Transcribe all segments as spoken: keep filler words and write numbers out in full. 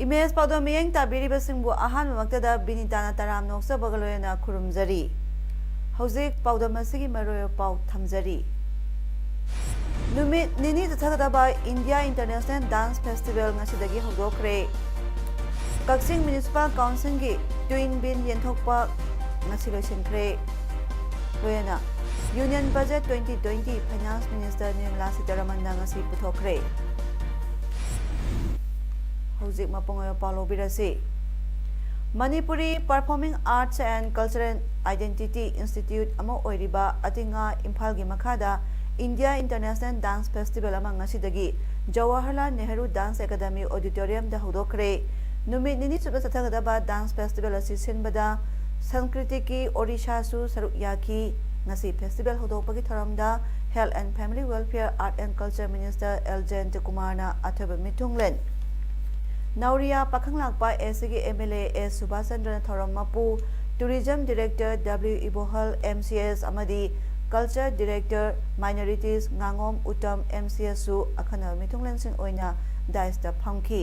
Image ꯄꯥꯎꯗꯝ ꯃꯤꯠꯌꯦꯡ ꯇꯥꯕꯤꯔꯤꯕꯁꯤꯡꯕꯨ ꯑꯍꯥꯟꯕꯃꯛꯇꯗ ꯕꯤꯅꯤꯇꯥꯅ ꯇꯔꯥꯝꯅ ꯑꯣꯛꯆꯕꯒ ꯂꯣꯏꯅꯅ ꯈꯨꯔꯨꯝꯖꯔꯤ꯫ ꯍꯧꯖꯤꯛ ꯄꯥꯎꯗꯝ ꯑꯁꯤꯒꯤ ꯃꯔꯨꯑꯣꯏꯕ ꯄꯥꯎ ꯊꯝꯖꯔꯤ꯫ ꯅꯨꯃꯤꯠ ꯅꯤꯅꯤ ꯆꯠꯊꯒꯗꯕ ꯏꯟꯗꯤꯌꯥ ꯏꯟꯇꯔꯅꯦꯁꯅꯦꯜ ꯗꯥꯟꯁ ꯐꯦꯁꯇꯤꯚꯦꯜ ꯉꯁꯤꯗꯒꯤ ꯍꯧꯗꯣꯛꯈ꯭ꯔꯦ꯫ ꯀꯛꯆꯤꯡ ꯃ꯭ꯌꯨꯅꯤꯁꯤꯄꯥꯜ ꯀꯥꯎꯟꯁꯤꯜꯒꯤ ꯇ꯭ꯋꯤꯟ ꯕꯤꯟ ꯌꯦꯟꯊꯣꯛꯄ ꯉꯁꯤ ꯂꯣꯏꯁꯤꯟꯈ꯭ꯔꯦ꯫ ꯂꯣꯏꯅꯅ union budget twenty twenty finance minister Nirmala ꯁꯤꯇꯥꯔꯥꯃꯟꯅ ꯉꯁꯤ ꯄꯨꯊꯣꯛꯈ꯭ꯔꯦ꯫ ꯍꯧꯖꯤꯛ ꯃꯄꯨꯡ ꯑꯣꯏꯕ ꯄꯥꯎ ꯂꯧꯕꯤꯔꯁꯤ꯫ Manipuri performing arts and cultural identity institute ꯑꯃ ꯑꯣꯏꯔꯤꯕ ꯑꯇꯤꯉꯥ ꯏꯝꯐꯥꯜꯒꯤ ꯃꯈꯥꯗ ꯏꯟꯗꯤꯌꯥ ꯏꯟꯇꯔꯅꯦꯁꯅꯦꯜ ꯗꯥꯟꯁ ꯐꯦꯁꯇꯤꯚꯦꯜ ꯑꯃ ꯉꯁꯤꯗꯒꯤ ꯖꯋꯥꯍꯔꯂꯥꯜ ꯅꯦꯍꯔꯨ ꯗꯥꯟꯁ ꯑꯦꯀꯥꯗꯃꯤ ꯑꯣꯗꯤꯇꯣꯔꯤꯌꯝꯗ ꯍꯧꯗꯣꯛꯈ꯭ꯔꯦ꯫ ꯅꯨꯃꯤꯠ ꯅꯤꯅꯤ ꯆꯨꯞꯅ ꯆꯠꯊꯒꯗꯕ ꯗꯥꯟꯁ ꯐꯦꯁꯇꯤꯚꯦꯜ ꯑꯁꯤ ꯁꯤꯟꯕꯗ ꯁꯪꯁꯀ꯭ꯔꯤꯇꯤꯒꯤ ꯑꯣꯔꯤꯁꯥꯁꯨ ꯁꯔꯨꯛ ꯌꯥꯈꯤ꯫ ꯉꯁꯤ ꯐꯦꯁꯇꯤꯚꯦꯜ ꯍꯧꯗꯣꯛꯄꯒꯤ ꯊꯧꯔꯝꯗ Health and Family Welfare, Art and Culture Minister L ꯖꯌꯟꯇꯀꯨꯃꯥꯔꯅ ꯑꯊꯣꯏꯕ ꯃꯤꯊꯨꯡꯂꯦꯟ, ꯅꯥꯎꯔꯤꯌꯥ ꯄꯥꯈꯪꯂꯥꯛꯄ ꯑꯦꯁ ꯁꯤꯒꯤ ꯑꯦꯝ ꯑꯦꯜ ꯑꯦ ꯑꯦꯁ ꯁꯨꯕꯥꯁ ꯆꯟꯗ꯭ꯔꯅ ꯊꯧꯔꯝ ꯃꯄꯨ, tourism director W Ibohal, M C S ꯑꯃꯗꯤ ꯀꯜꯆꯔ ꯗꯤꯔꯦꯛꯇꯔ ꯃꯥꯏꯅꯣꯔꯤꯇꯤꯁ ꯉꯥꯉꯣꯝ ꯎꯇꯝ, ꯑꯦꯝ ꯁꯤ ꯑꯦꯁꯁꯨ ꯑꯈꯟꯅꯕ ꯃꯤꯊꯨꯡꯂꯦꯟꯁꯤꯡ ꯑꯣꯏꯅ ꯗꯥꯏꯁꯇ ꯐꯝꯈꯤ꯫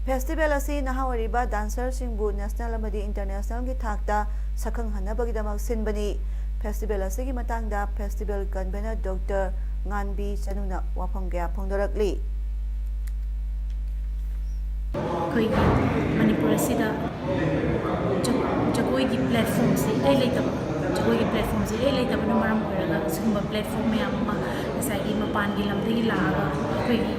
ꯐꯦꯁꯇꯤꯚꯦꯜ ꯑꯁꯤ ꯅꯍꯥ ꯑꯣꯏꯔꯤꯕ ꯗꯥꯟꯁꯔꯁꯤꯡꯕꯨ ꯅꯦꯁꯅꯦꯜ ꯑꯃꯗꯤ ꯏꯟꯇꯔꯅꯦꯁꯅꯦꯜꯒꯤ ꯊꯥꯛꯇ ꯁꯛꯈꯪꯍꯟꯅꯕꯒꯤꯗꯃꯛ ꯁꯤꯟꯕꯅꯤ꯫ ꯐꯦꯁꯇꯤꯚꯦꯜ ꯑꯁꯤꯒꯤ ꯃꯇꯥꯡꯗ ꯐꯦꯁꯇꯤꯚꯦꯜ ꯀꯟꯚꯦꯅꯔ ꯗꯣꯛꯇꯔ ꯉꯥꯟꯕꯤ ꯆꯅꯨꯅ ꯋꯥꯐꯝ ꯀꯌꯥ ꯐꯣꯡꯗꯣꯔꯛꯂꯤ꯫ ꯑꯩꯈꯣꯏꯒꯤ ꯃꯅꯤꯄꯨꯔ ꯑꯁꯤꯗ ꯖ-, ꯖꯒꯣꯏꯒꯤ ꯄ꯭ꯂꯦꯠꯐꯣꯝꯁꯦ ꯏꯂꯩ ꯂꯩꯇꯕ, ꯖꯒꯣꯏꯒꯤ ꯄ꯭ꯂꯦꯠꯐꯣꯝꯁꯦ ꯏꯂꯩ ꯂꯩꯇꯕꯅ ꯃꯔꯝ ꯑꯣꯏꯔꯒ ꯁꯤꯒꯨꯝꯕ ꯄ꯭ꯂꯦꯠꯐꯣꯝ ꯃꯌꯥꯝ ꯑꯃ ꯉꯁꯥꯏꯒꯤ ꯃꯄꯥꯟꯒꯤ ꯂꯝꯗꯒꯤ ꯂꯥꯛꯑꯒ ꯑꯩꯈꯣꯏꯒꯤ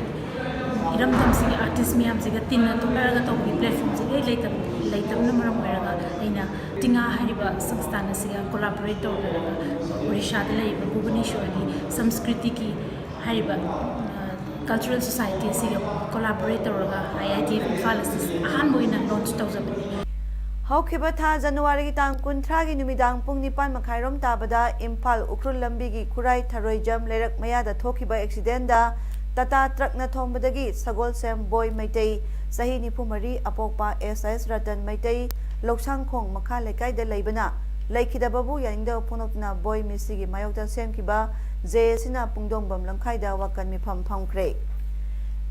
ꯏꯔꯝꯗꯝꯁꯤꯒꯤ ꯑꯥꯔꯇꯤꯁ ꯃꯌꯥꯝꯁꯤꯒ ꯇꯤꯟꯅ ꯇꯣꯠꯅꯔꯒ ꯇꯧꯕꯒꯤ ꯄ꯭ꯂꯦꯠꯐꯣꯝꯁꯦ ꯏꯂꯩ ꯂꯩꯇꯕ, ꯂꯩꯇꯕꯅ ꯃꯔꯝ ꯑꯣꯏꯔꯒ ꯑꯩꯅ ꯇꯤꯉꯥ ꯍꯥꯏꯔꯤꯕ ꯁꯪꯁꯊꯥꯟ ꯑꯁꯤꯒ ꯀꯣꯂꯥꯕꯣꯔꯦꯠ ꯇꯧꯅꯔꯒ ꯑꯣꯔꯤꯁꯥꯗ ꯂꯩꯔꯤꯕ ꯚꯨꯕꯅꯦꯁ꯭ꯋꯔꯒꯤ ꯁꯪꯁꯀ꯭ꯔꯤꯇꯤꯒꯤ ꯍꯥꯏꯔꯤꯕ, ꯑ, Cultural Society ꯑꯁꯤꯒ collaborate ꯇꯧꯔꯒ I I T F Imphal ꯑꯁꯤ ꯑꯍꯥꯟꯕ ꯑꯣꯏꯅ launch ꯇꯧꯖꯕꯅꯤ꯫ ꯍꯧꯈꯤꯕ ꯊꯥ ꯖꯅꯋꯥꯔꯤꯒꯤ ꯇꯥꯡ ꯀꯨꯟꯊ꯭ꯔꯥꯒꯤ ꯅꯨꯃꯤꯗꯥꯡ ꯄꯨꯡ ꯅꯤꯄꯥꯟ ꯃꯈꯥꯏꯔꯣꯝ ꯇꯥꯕꯗ ꯏꯝꯐꯥꯜ ꯎꯈ꯭ꯔꯨꯜ ꯂꯝꯕꯤꯒꯤ ꯈꯨꯔꯥꯏ ꯊꯔꯣꯏꯖꯝ ꯂꯩꯔꯛ ꯃꯌꯥꯗ ꯊꯣꯛꯈꯤꯕ accidentꯗ ꯇꯥꯇꯥ ꯇ꯭ꯔꯛꯅ ꯊꯣꯝꯕꯗꯒꯤ ꯁꯒꯣꯜꯁꯦꯝ ꯕꯣꯏ ꯃꯩꯇꯩ, ꯆꯍꯤ ꯅꯤꯐꯨ ꯃꯔꯤ, ꯑꯄꯣꯛꯄ ꯑꯦꯁ ꯑꯦꯁ ꯔꯇꯟ ꯃꯩꯇꯩ, ꯂꯧꯁꯥꯡꯈꯣꯡ ꯃꯈꯥ ꯂꯩꯀꯥꯏꯗ ꯂꯩꯕꯅ ꯂꯩꯈꯤꯗꯕꯕꯨ ꯌꯥꯅꯤꯡꯗꯕ ꯐꯣꯡꯗꯣꯛꯇꯨꯅ ꯕꯣꯏ ꯃꯤꯁꯤꯒꯤ ꯃꯥꯌꯣꯛꯇ ꯁꯦꯝꯈꯤꯕ ꯖꯦ ꯑꯦ ꯁꯤꯅ ꯄꯨꯡꯗꯣꯡꯕꯝ ꯂꯝꯈꯥꯏꯗ ꯋꯥꯀꯟ ꯃꯤꯐꯝ ꯐꯝꯈ꯭ꯔꯦ꯫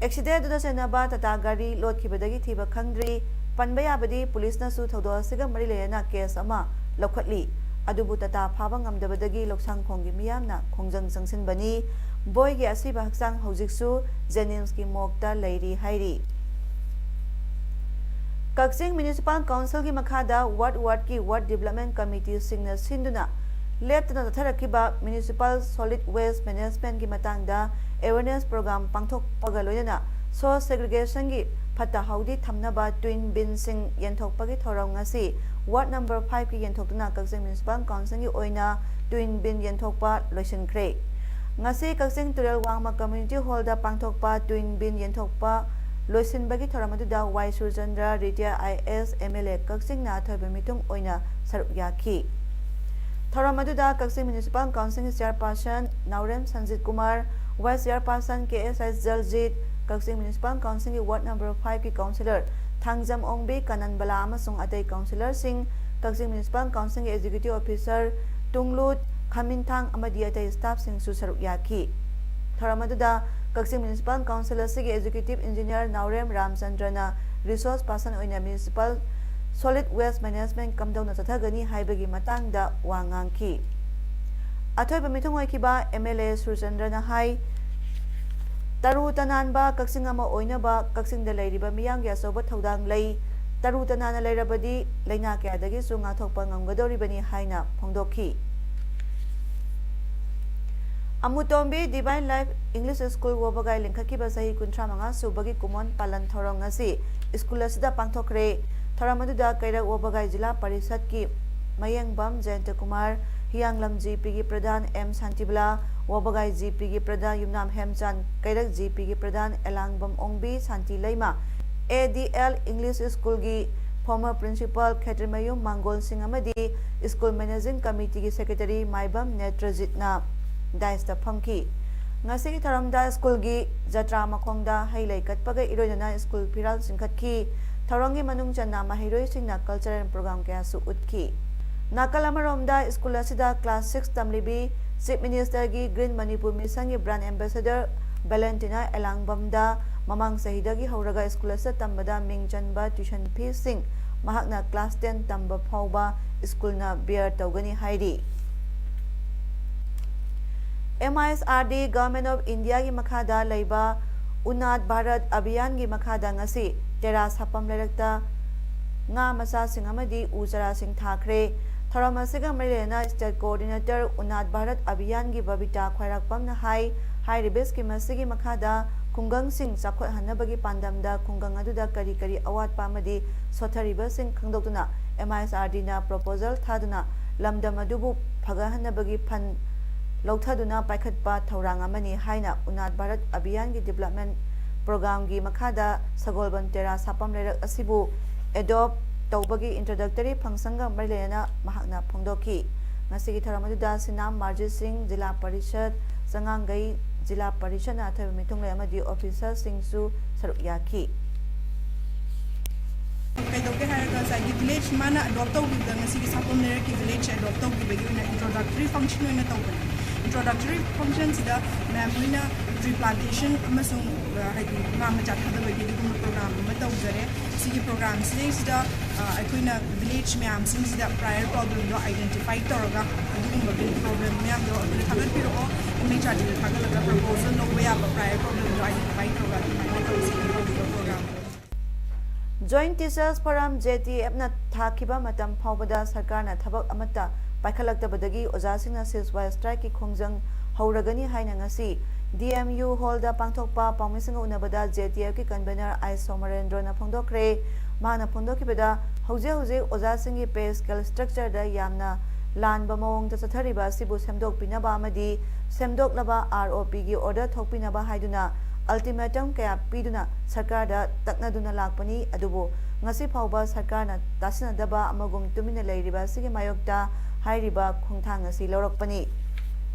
Accident ꯑꯗꯨꯗ ꯆꯦꯟꯅꯕ ꯇꯥꯇꯥ ꯒꯥꯔꯤ ꯂꯣꯠꯈꯤꯕꯗꯒꯤ ꯊꯤꯕ ꯈꯪꯗ꯭ꯔꯤ꯫ ꯄꯟꯕ ꯌꯥꯕꯗꯤ ꯄꯨꯂꯤꯁꯅꯁꯨ ꯊꯧꯗꯣꯛ ꯑꯁꯤꯒ ꯃꯔꯤ ꯂꯩꯅꯅ case ꯑꯃ ꯂꯧꯈꯠꯂꯤ꯫ ꯑꯗꯨꯕꯨ ꯇꯥꯇꯥ ꯐꯥꯕ ꯉꯝꯗꯕꯗꯒꯤ ꯂꯧꯁꯥꯡꯈꯣꯡꯒꯤ ꯃꯤꯌꯥꯝꯅ ꯈꯣꯡꯖꯪ ꯆꯪꯁꯤꯟꯕꯅꯤ꯫ ꯕꯣꯏꯒꯤ ꯑꯁꯤꯕ ꯍꯛꯆꯥꯡ ꯍꯧꯖꯤꯛꯁꯨ ꯖꯦꯅꯤꯝꯁꯀꯤ ꯃꯣꯔꯒꯇ ꯂꯩꯔꯤ ꯍꯥꯏꯔꯤ꯫ ꯀꯛꯆꯤꯡ Municipal Councilꯒꯤ ꯃꯈꯥꯗ ward wardꯀꯤ ward development committeeꯁꯤꯡꯅ ꯁꯤꯟꯗꯨꯅ ꯂꯦꯞꯇꯅ ꯆꯠꯊꯔꯛꯈꯤꯕ municipal solid waste managementꯀꯤ ꯃꯇꯥꯡꯗ awareness program ꯄꯥꯡꯊꯣꯛꯄꯒ ꯂꯣꯏꯅꯅ source segregationꯒꯤ ꯐꯠꯇ ꯍꯥꯎꯗꯤ ꯊꯝꯅꯕ twin binꯁꯤꯡ ꯌꯦꯟꯊꯣꯛꯄꯒꯤ ꯊꯧꯔꯝ ꯉꯁꯤ ward number fiveꯀꯤ ꯌꯦꯟꯊꯣꯛꯇꯨꯅ ꯀꯛꯆꯤꯡ Municipal Councilꯒꯤ ꯑꯣꯏꯅ twin bin ꯌꯦꯟꯊꯣꯛꯄ ꯂꯣꯏꯁꯤꯟꯈ꯭ꯔꯦ꯫ ꯉꯁꯤ ꯀꯛꯆꯤꯡ ꯇꯨꯔꯦꯜ ꯋꯥꯡꯃ Community Hallꯗ ꯄꯥꯡꯊꯣꯛꯄ twin bin ꯌꯦꯟꯊꯣꯛꯄ ꯂꯣꯏꯁꯤꯟꯕꯒꯤ ꯊꯧꯔꯝ ꯑꯗꯨꯗ ꯋꯥꯏ Surchandra, retired I A S, M L A ꯀꯛꯆꯤꯡꯅ ꯑꯊꯣꯏꯕ ꯃꯤꯊꯨꯡ ꯑꯣꯏꯅ ꯁꯔꯨꯛ ꯌꯥꯈꯤ꯫ ꯊꯧꯔꯝ ꯑꯗꯨꯗ ꯀꯛꯆꯤꯡ Municipal Councilꯒꯤ Chairperson Naorem Sanjit Kumar, Vice Chairperson K S I ꯖꯜꯖꯤꯠ, Kakching Municipal Councilꯒꯤ ward number fiveꯀꯤ councillor Thangjam ꯑꯣꯡꯕꯤ, ꯀꯥꯅꯟꯕꯂꯥ ꯑꯃꯁꯨꯡ ꯑꯇꯩ councillorꯁꯤꯡ, ꯀꯛꯆꯤꯡ Municipal Councilꯒꯤ Executive Officer ꯇꯨꯡꯂꯨꯠ ꯈꯥꯃꯤꯟꯊꯥꯡ ꯑꯃꯗꯤ ꯑꯇꯩ staffꯁꯤꯡꯁꯨ ꯁꯔꯨꯛ ꯌꯥꯈꯤ꯫ ꯊꯧꯔꯝ ꯑꯗꯨꯗ ꯀꯛꯆꯤꯡ Municipal Council ꯑꯁꯤꯒꯤ Executive Engineer ꯅꯥꯎꯔꯦꯝ ꯔꯥꯝꯆꯟꯗ꯭ꯔꯅ resource person ꯑꯣꯏꯅ municipal solid waste management ꯀꯝꯗꯧꯅ ꯆꯠꯊꯒꯅꯤ ꯍꯥꯏꯕꯒꯤ ꯃꯇꯥꯡꯗ ꯋꯥ ꯉꯥꯡꯈꯤ꯫ ꯑꯊꯣꯏꯕ ꯃꯤꯊꯨꯡ ꯑꯣꯏꯈꯤꯕ M L A ꯁꯨꯔꯆꯟꯗ꯭ꯔꯅ ꯍꯥꯏ, ꯇꯔꯨ ꯇꯅꯥꯟꯕ ꯀꯛꯆꯤꯡ ꯑꯃ ꯑꯣꯏꯅꯕ ꯀꯛꯆꯤꯡꯗ ꯂꯩꯔꯤꯕ ꯃꯤꯌꯥꯝꯒꯤ ꯑꯆꯧꯕ ꯊꯧꯗꯥꯡ ꯂꯩ꯫ ꯇꯔꯨ ꯇꯅꯥꯟꯅ ꯂꯩꯔꯕꯗꯤ ꯂꯥꯏꯅꯥ ꯀꯌꯥꯗꯒꯤꯁꯨ ꯉꯥꯛꯊꯣꯛꯄ ꯉꯝꯒꯗꯧꯔꯤꯕꯅꯤ ꯍꯥꯏꯅ ꯐꯣꯡꯗꯣꯛꯈꯤ꯫ ꯑꯃꯨꯇꯣꯝꯕꯤ Divine Life English School ꯋꯥꯕꯒꯥꯏ ꯂꯤꯡꯈꯠꯈꯤꯕ ꯆꯍꯤ ꯀꯨꯟꯊ꯭ꯔꯥ ꯃꯉꯥ ꯁꯨꯕꯒꯤ ꯀꯨꯃꯣꯟ ꯄꯥꯂꯟ ꯊꯧꯔꯝ ꯉꯁꯤ ꯁ꯭ꯀꯨꯜ ꯑꯁꯤꯗ ꯄꯥꯡꯊꯣꯛꯈ꯭ꯔꯦ꯫ ꯊꯧꯔꯝ ꯑꯗꯨꯗ ꯀꯩꯔꯛ ꯋꯥꯕꯒꯥꯏ ꯖꯤꯂꯥ ꯄꯔꯤꯁꯠꯀꯤ ꯃꯌꯦꯡꯕꯝ ꯖꯌꯟꯇ ꯀꯨꯃꯥꯔ, ꯍꯤꯌꯥꯡꯂꯝ ꯖꯤ ꯄꯤꯒꯤ ꯄ꯭ꯔꯙꯥꯟ ꯑꯦꯝ ꯁꯥꯟꯇꯤꯕꯂꯥ, ꯋꯥꯕꯒꯥꯏ ꯖꯤ ꯄꯤꯒꯤ ꯄ꯭ꯔꯙꯥꯟ ꯌꯨꯝꯅꯥꯝ ꯍꯦꯝꯆꯥꯟ, ꯀꯩꯔꯛ ꯖꯤ ꯄꯤꯒꯤ ꯄ꯭ꯔꯙꯥꯟ ꯑꯦꯂꯥꯡꯕꯝ ꯑꯣꯡꯕꯤ, ꯁꯥꯟꯇꯤ ꯂꯩꯃ, ꯑꯦ ꯗꯤ ꯑꯦꯜ ꯏꯪꯂꯤꯁ ꯁ꯭ꯀꯨꯜꯒꯤ former principal ꯈꯦꯇ꯭ꯔꯤꯃꯌꯨꯝ ꯃꯥꯡꯒꯣꯜꯁꯤꯡ ꯑꯃꯗꯤ ꯁ꯭ꯀꯨꯜ managing committeeꯒꯤ secretary ꯃꯥꯏꯕꯝ ꯅꯦꯇ꯭ꯔꯖꯤꯠꯅ dais ꯇ ꯐꯝꯈꯤ꯫ ꯉꯁꯤꯒꯤ ꯊꯧꯔꯝꯗ ꯁ꯭ꯀꯨꯜꯒꯤ ꯖꯇ꯭ꯔꯥ ꯃꯈꯣꯡꯗ ꯍꯩ ꯂꯩ ꯀꯠꯄꯒ ꯏꯔꯣꯏꯅꯅ ꯁ꯭ꯀꯨꯜ ꯐꯤꯔꯥꯜ ꯆꯤꯡꯈꯠꯈꯤ꯫ ꯊꯧꯔꯝꯒꯤ ꯃꯅꯨꯡ ꯆꯟꯅ ꯃꯍꯩꯔꯣꯏꯁꯤꯡꯅ cultural program ꯀꯌꯥꯁꯨ ꯎꯠꯈꯤ꯫ ꯅꯥꯀꯜ ꯑꯃꯔꯣꯝꯗ ꯁ꯭ꯀꯨꯜ ꯑꯁꯤꯗ class six ꯇꯝꯂꯤꯕꯤ Chief Ministerꯒꯤ Green Manipur Missionꯒꯤ brand ambassador Valentina ꯑꯦꯂꯥꯡꯕꯝꯗ ꯃꯃꯥꯡ ꯆꯍꯤꯗꯒꯤ ꯍꯧꯔꯒ ꯁ꯭ꯀꯨꯜ ꯑꯁꯤꯗ ꯇꯝꯕꯗ ꯃꯤꯡ ꯆꯟꯕ tuition feesꯁꯤꯡ ꯃꯍꯥꯛꯅ class ten ꯇꯝꯕ ꯐꯥꯎꯕ ꯁ꯭ꯀꯨꯜꯅ bear ꯇꯧꯒꯅꯤ ꯍꯥꯏꯔꯤ꯫ M I S R D Government of Indiaꯒꯤ ꯃꯈꯥꯗ ꯂꯩꯕ ꯎꯅꯥꯠ ꯚꯥꯔꯠ ꯑꯚꯤꯌꯥꯟꯒꯤ ꯃꯈꯥꯗ ꯉꯁꯤ ꯇꯦꯔꯥ ꯁꯥꯄꯝ ꯂꯩꯔꯛꯇ ꯉꯥ ꯃꯆꯥꯁꯤꯡ ꯑꯃꯗꯤ ꯎ ꯆꯥꯔꯥꯁꯤꯡ ꯊꯥꯈ꯭ꯔꯦ꯫ ꯊꯧꯔꯝ ꯑꯁꯤꯒ ꯃꯔꯤ ꯂꯩꯅꯅ state coordinator ꯎꯅꯥꯠ ꯚꯥꯔꯠ ꯑꯚꯤꯌꯥꯟꯒꯤ ꯕꯕꯤꯇꯥ ꯈ꯭ꯋꯥꯏꯔꯥꯛꯄꯝꯅ ꯍꯥꯏ, ꯍꯥꯏꯔꯤꯕ scheme ꯑꯁꯤꯒꯤ ꯃꯈꯥꯗ ꯈꯨꯡꯒꯪꯁꯤꯡ ꯆꯥꯎꯈꯠꯍꯟꯅꯕꯒꯤ ꯄꯥꯟꯗꯝꯗ ꯈꯨꯡꯒꯪ ꯑꯗꯨꯗ ꯀꯔꯤ ꯀꯔꯤ ꯑꯋꯥꯠꯄ ꯑꯃꯗꯤ ꯁꯣꯠꯊꯔꯤꯕꯁꯤꯡ ꯈꯪꯗꯣꯛꯇꯨꯅ M I S R Dꯅ proposal ꯊꯥꯗꯨꯅ ꯂꯝꯗꯝ ꯑꯗꯨꯕꯨ ꯐꯒꯠꯍꯟꯅꯕꯒꯤ fund ꯂꯧꯊꯗꯨꯅ ꯄꯥꯏꯈꯠꯄ ꯊꯧꯔꯥꯡ ꯑꯃꯅꯤ ꯍꯥꯏꯅ ꯎꯅꯥꯠ ꯚꯥꯔꯠ ꯑꯚꯤꯌꯥꯟꯒꯤ development programꯒꯤ ꯃꯈꯥꯗ ꯁꯒꯣꯜꯕꯟ ꯇꯦꯔꯥ ꯁꯥꯄꯝ ꯂꯩꯔꯛ ꯑꯁꯤꯕꯨ adopt ꯇꯧꯕꯒꯤ introductory functionꯒ ꯃꯔꯤ ꯂꯩꯅꯅ ꯃꯍꯥꯛꯅ ꯐꯣꯡꯗꯣꯛꯈꯤ꯫ ꯉꯁꯤꯒꯤ ꯊꯧꯔꯝ ꯑꯗꯨꯗ ꯁꯤꯅꯥꯝ ꯃꯥꯔꯖꯤꯠ ꯁꯤꯡ, ꯖꯤꯂꯥ ꯄꯔꯤꯁꯠ, ꯆꯉꯥꯡꯒꯩ ꯖꯤꯂꯥ ꯄꯔꯤꯁꯠꯅ ꯑꯊꯣꯏꯕ ꯃꯤꯊꯨꯡꯂꯦꯟ ꯑꯃꯗꯤ officerꯁꯤꯡꯁꯨ ꯁꯔꯨꯛ ꯌꯥꯈꯤ꯫ ꯀꯩꯗꯧꯒꯦ ꯍꯥꯏꯔꯒ ꯉꯁꯥꯏꯒꯤ village ꯃꯥꯅ adopt ꯇꯧꯈꯤꯕꯗ ꯉꯁꯤꯒꯤ ꯁꯥꯄꯝ ꯂꯩꯔꯛꯀꯤ village adopt ꯇꯧꯈꯤꯕꯒꯤ ꯑꯣꯏꯅ introductory function ꯑꯣꯏꯅ ꯇꯧꯕꯅꯦ꯫ Introductory functionꯁꯤꯗ ma'am ꯍꯣꯏꯅ tree plantation ꯑꯃꯁꯨꯡ, ꯑ, ꯍꯥꯏꯗꯤ ꯉꯥ ꯃꯆꯥ ꯊꯥꯗꯕꯒꯤ ꯑꯗꯨꯒꯨꯝꯕ program ꯑꯃ ꯇꯧꯖꯔꯦ꯫ ꯁꯤꯒꯤ programꯁꯤꯗꯩꯁꯤꯗ, ꯑ, ꯑꯩꯈꯣꯏꯅ village ꯃꯌꯥꯝꯁꯤꯡꯁꯤꯗ prior problemꯗꯣ identify ꯇꯧꯔꯒ ꯑꯗꯨꯒꯨꯝꯕ problem ꯃꯌꯥꯝꯗꯣ ꯑꯩꯈꯣꯏꯗ ꯊꯥꯒꯠꯄꯤꯔꯛꯑꯣ, M H R Dꯗ ꯊꯥꯒꯠꯂꯒ proposal ꯂꯧꯕ ꯌꯥꯕ prior problemꯗꯣ identify ꯇꯧꯔꯒ ꯑꯗꯨꯃꯥꯏꯅ ꯇꯧꯁꯤ ꯇꯧꯔꯤꯕ program꯫ Joint Teachers Forum, J T Fꯅ ꯊꯥꯈꯤꯕ ꯃꯇꯝ ꯐꯥꯎꯕꯗ ꯁꯔꯀꯥꯔꯅ ꯊꯕꯛ ꯑꯃꯠꯇ ꯄꯥꯏꯈꯠꯂꯛꯇꯕꯗꯒꯤ ꯑꯣꯖꯥꯁꯤꯡꯅ ceasefire strikeꯀꯤ ꯈꯣꯡꯖꯪ ꯍꯧꯔꯒꯅꯤ ꯍꯥꯏꯅ ꯉꯁꯤ D M U hallꯗ ꯄꯥꯡꯊꯣꯛꯄ ꯄꯥꯎꯃꯤꯁꯤꯡꯒ ꯎꯅꯕꯗ J T Fꯀꯤ convener I ꯁꯣꯃꯔꯦꯟꯗ꯭ꯔꯣꯅ ꯐꯣꯡꯗꯣꯛꯈ꯭ꯔꯦ꯫ ꯃꯍꯥꯛꯅ ꯐꯣꯡꯗꯣꯛꯈꯤꯕꯗ, ꯍꯧꯖꯤꯛ ꯍꯧꯖꯤꯛ ꯑꯣꯖꯥꯁꯤꯡꯒꯤ pay scale structureꯗ ꯌꯥꯝꯅ ꯂꯥꯟꯕ ꯃꯑꯣꯡꯗ ꯆꯠꯊꯔꯤꯕ ꯑꯁꯤꯕꯨ ꯁꯦꯝꯗꯣꯛꯄꯤꯅꯕ ꯑꯃꯗꯤ ꯁꯦꯝꯗꯣꯛꯂꯕ ꯑꯥꯔ ꯑꯣ ꯄꯤꯒꯤ ꯑꯣꯔꯗꯔ ꯊꯣꯛꯄꯤꯅꯕ ꯍꯥꯏꯗꯨꯅ ꯑꯜꯇꯤꯃꯦꯇꯝ ꯀꯌꯥ ꯄꯤꯗꯨꯅ ꯁꯔꯀꯥꯔꯗ ꯇꯛꯅꯗꯨꯅ ꯂꯥꯛꯄꯅꯤ꯫ ꯑꯗꯨꯕꯨ ꯉꯁꯤ ꯐꯥꯎꯕ ꯁꯔꯀꯥꯔꯅ ꯇꯥꯁꯤꯟꯅꯗꯕ ꯑꯃꯒꯨꯝ ꯇꯨꯃꯤꯟꯅ ꯂꯩꯔꯤꯕ ꯑꯁꯤꯒꯤ ꯃꯥꯌꯣꯛꯇ ꯍꯥꯏꯔꯤꯕ ꯈꯣꯡꯊꯥꯡ ꯑꯁꯤ ꯂꯧꯔꯛꯄꯅꯤ꯫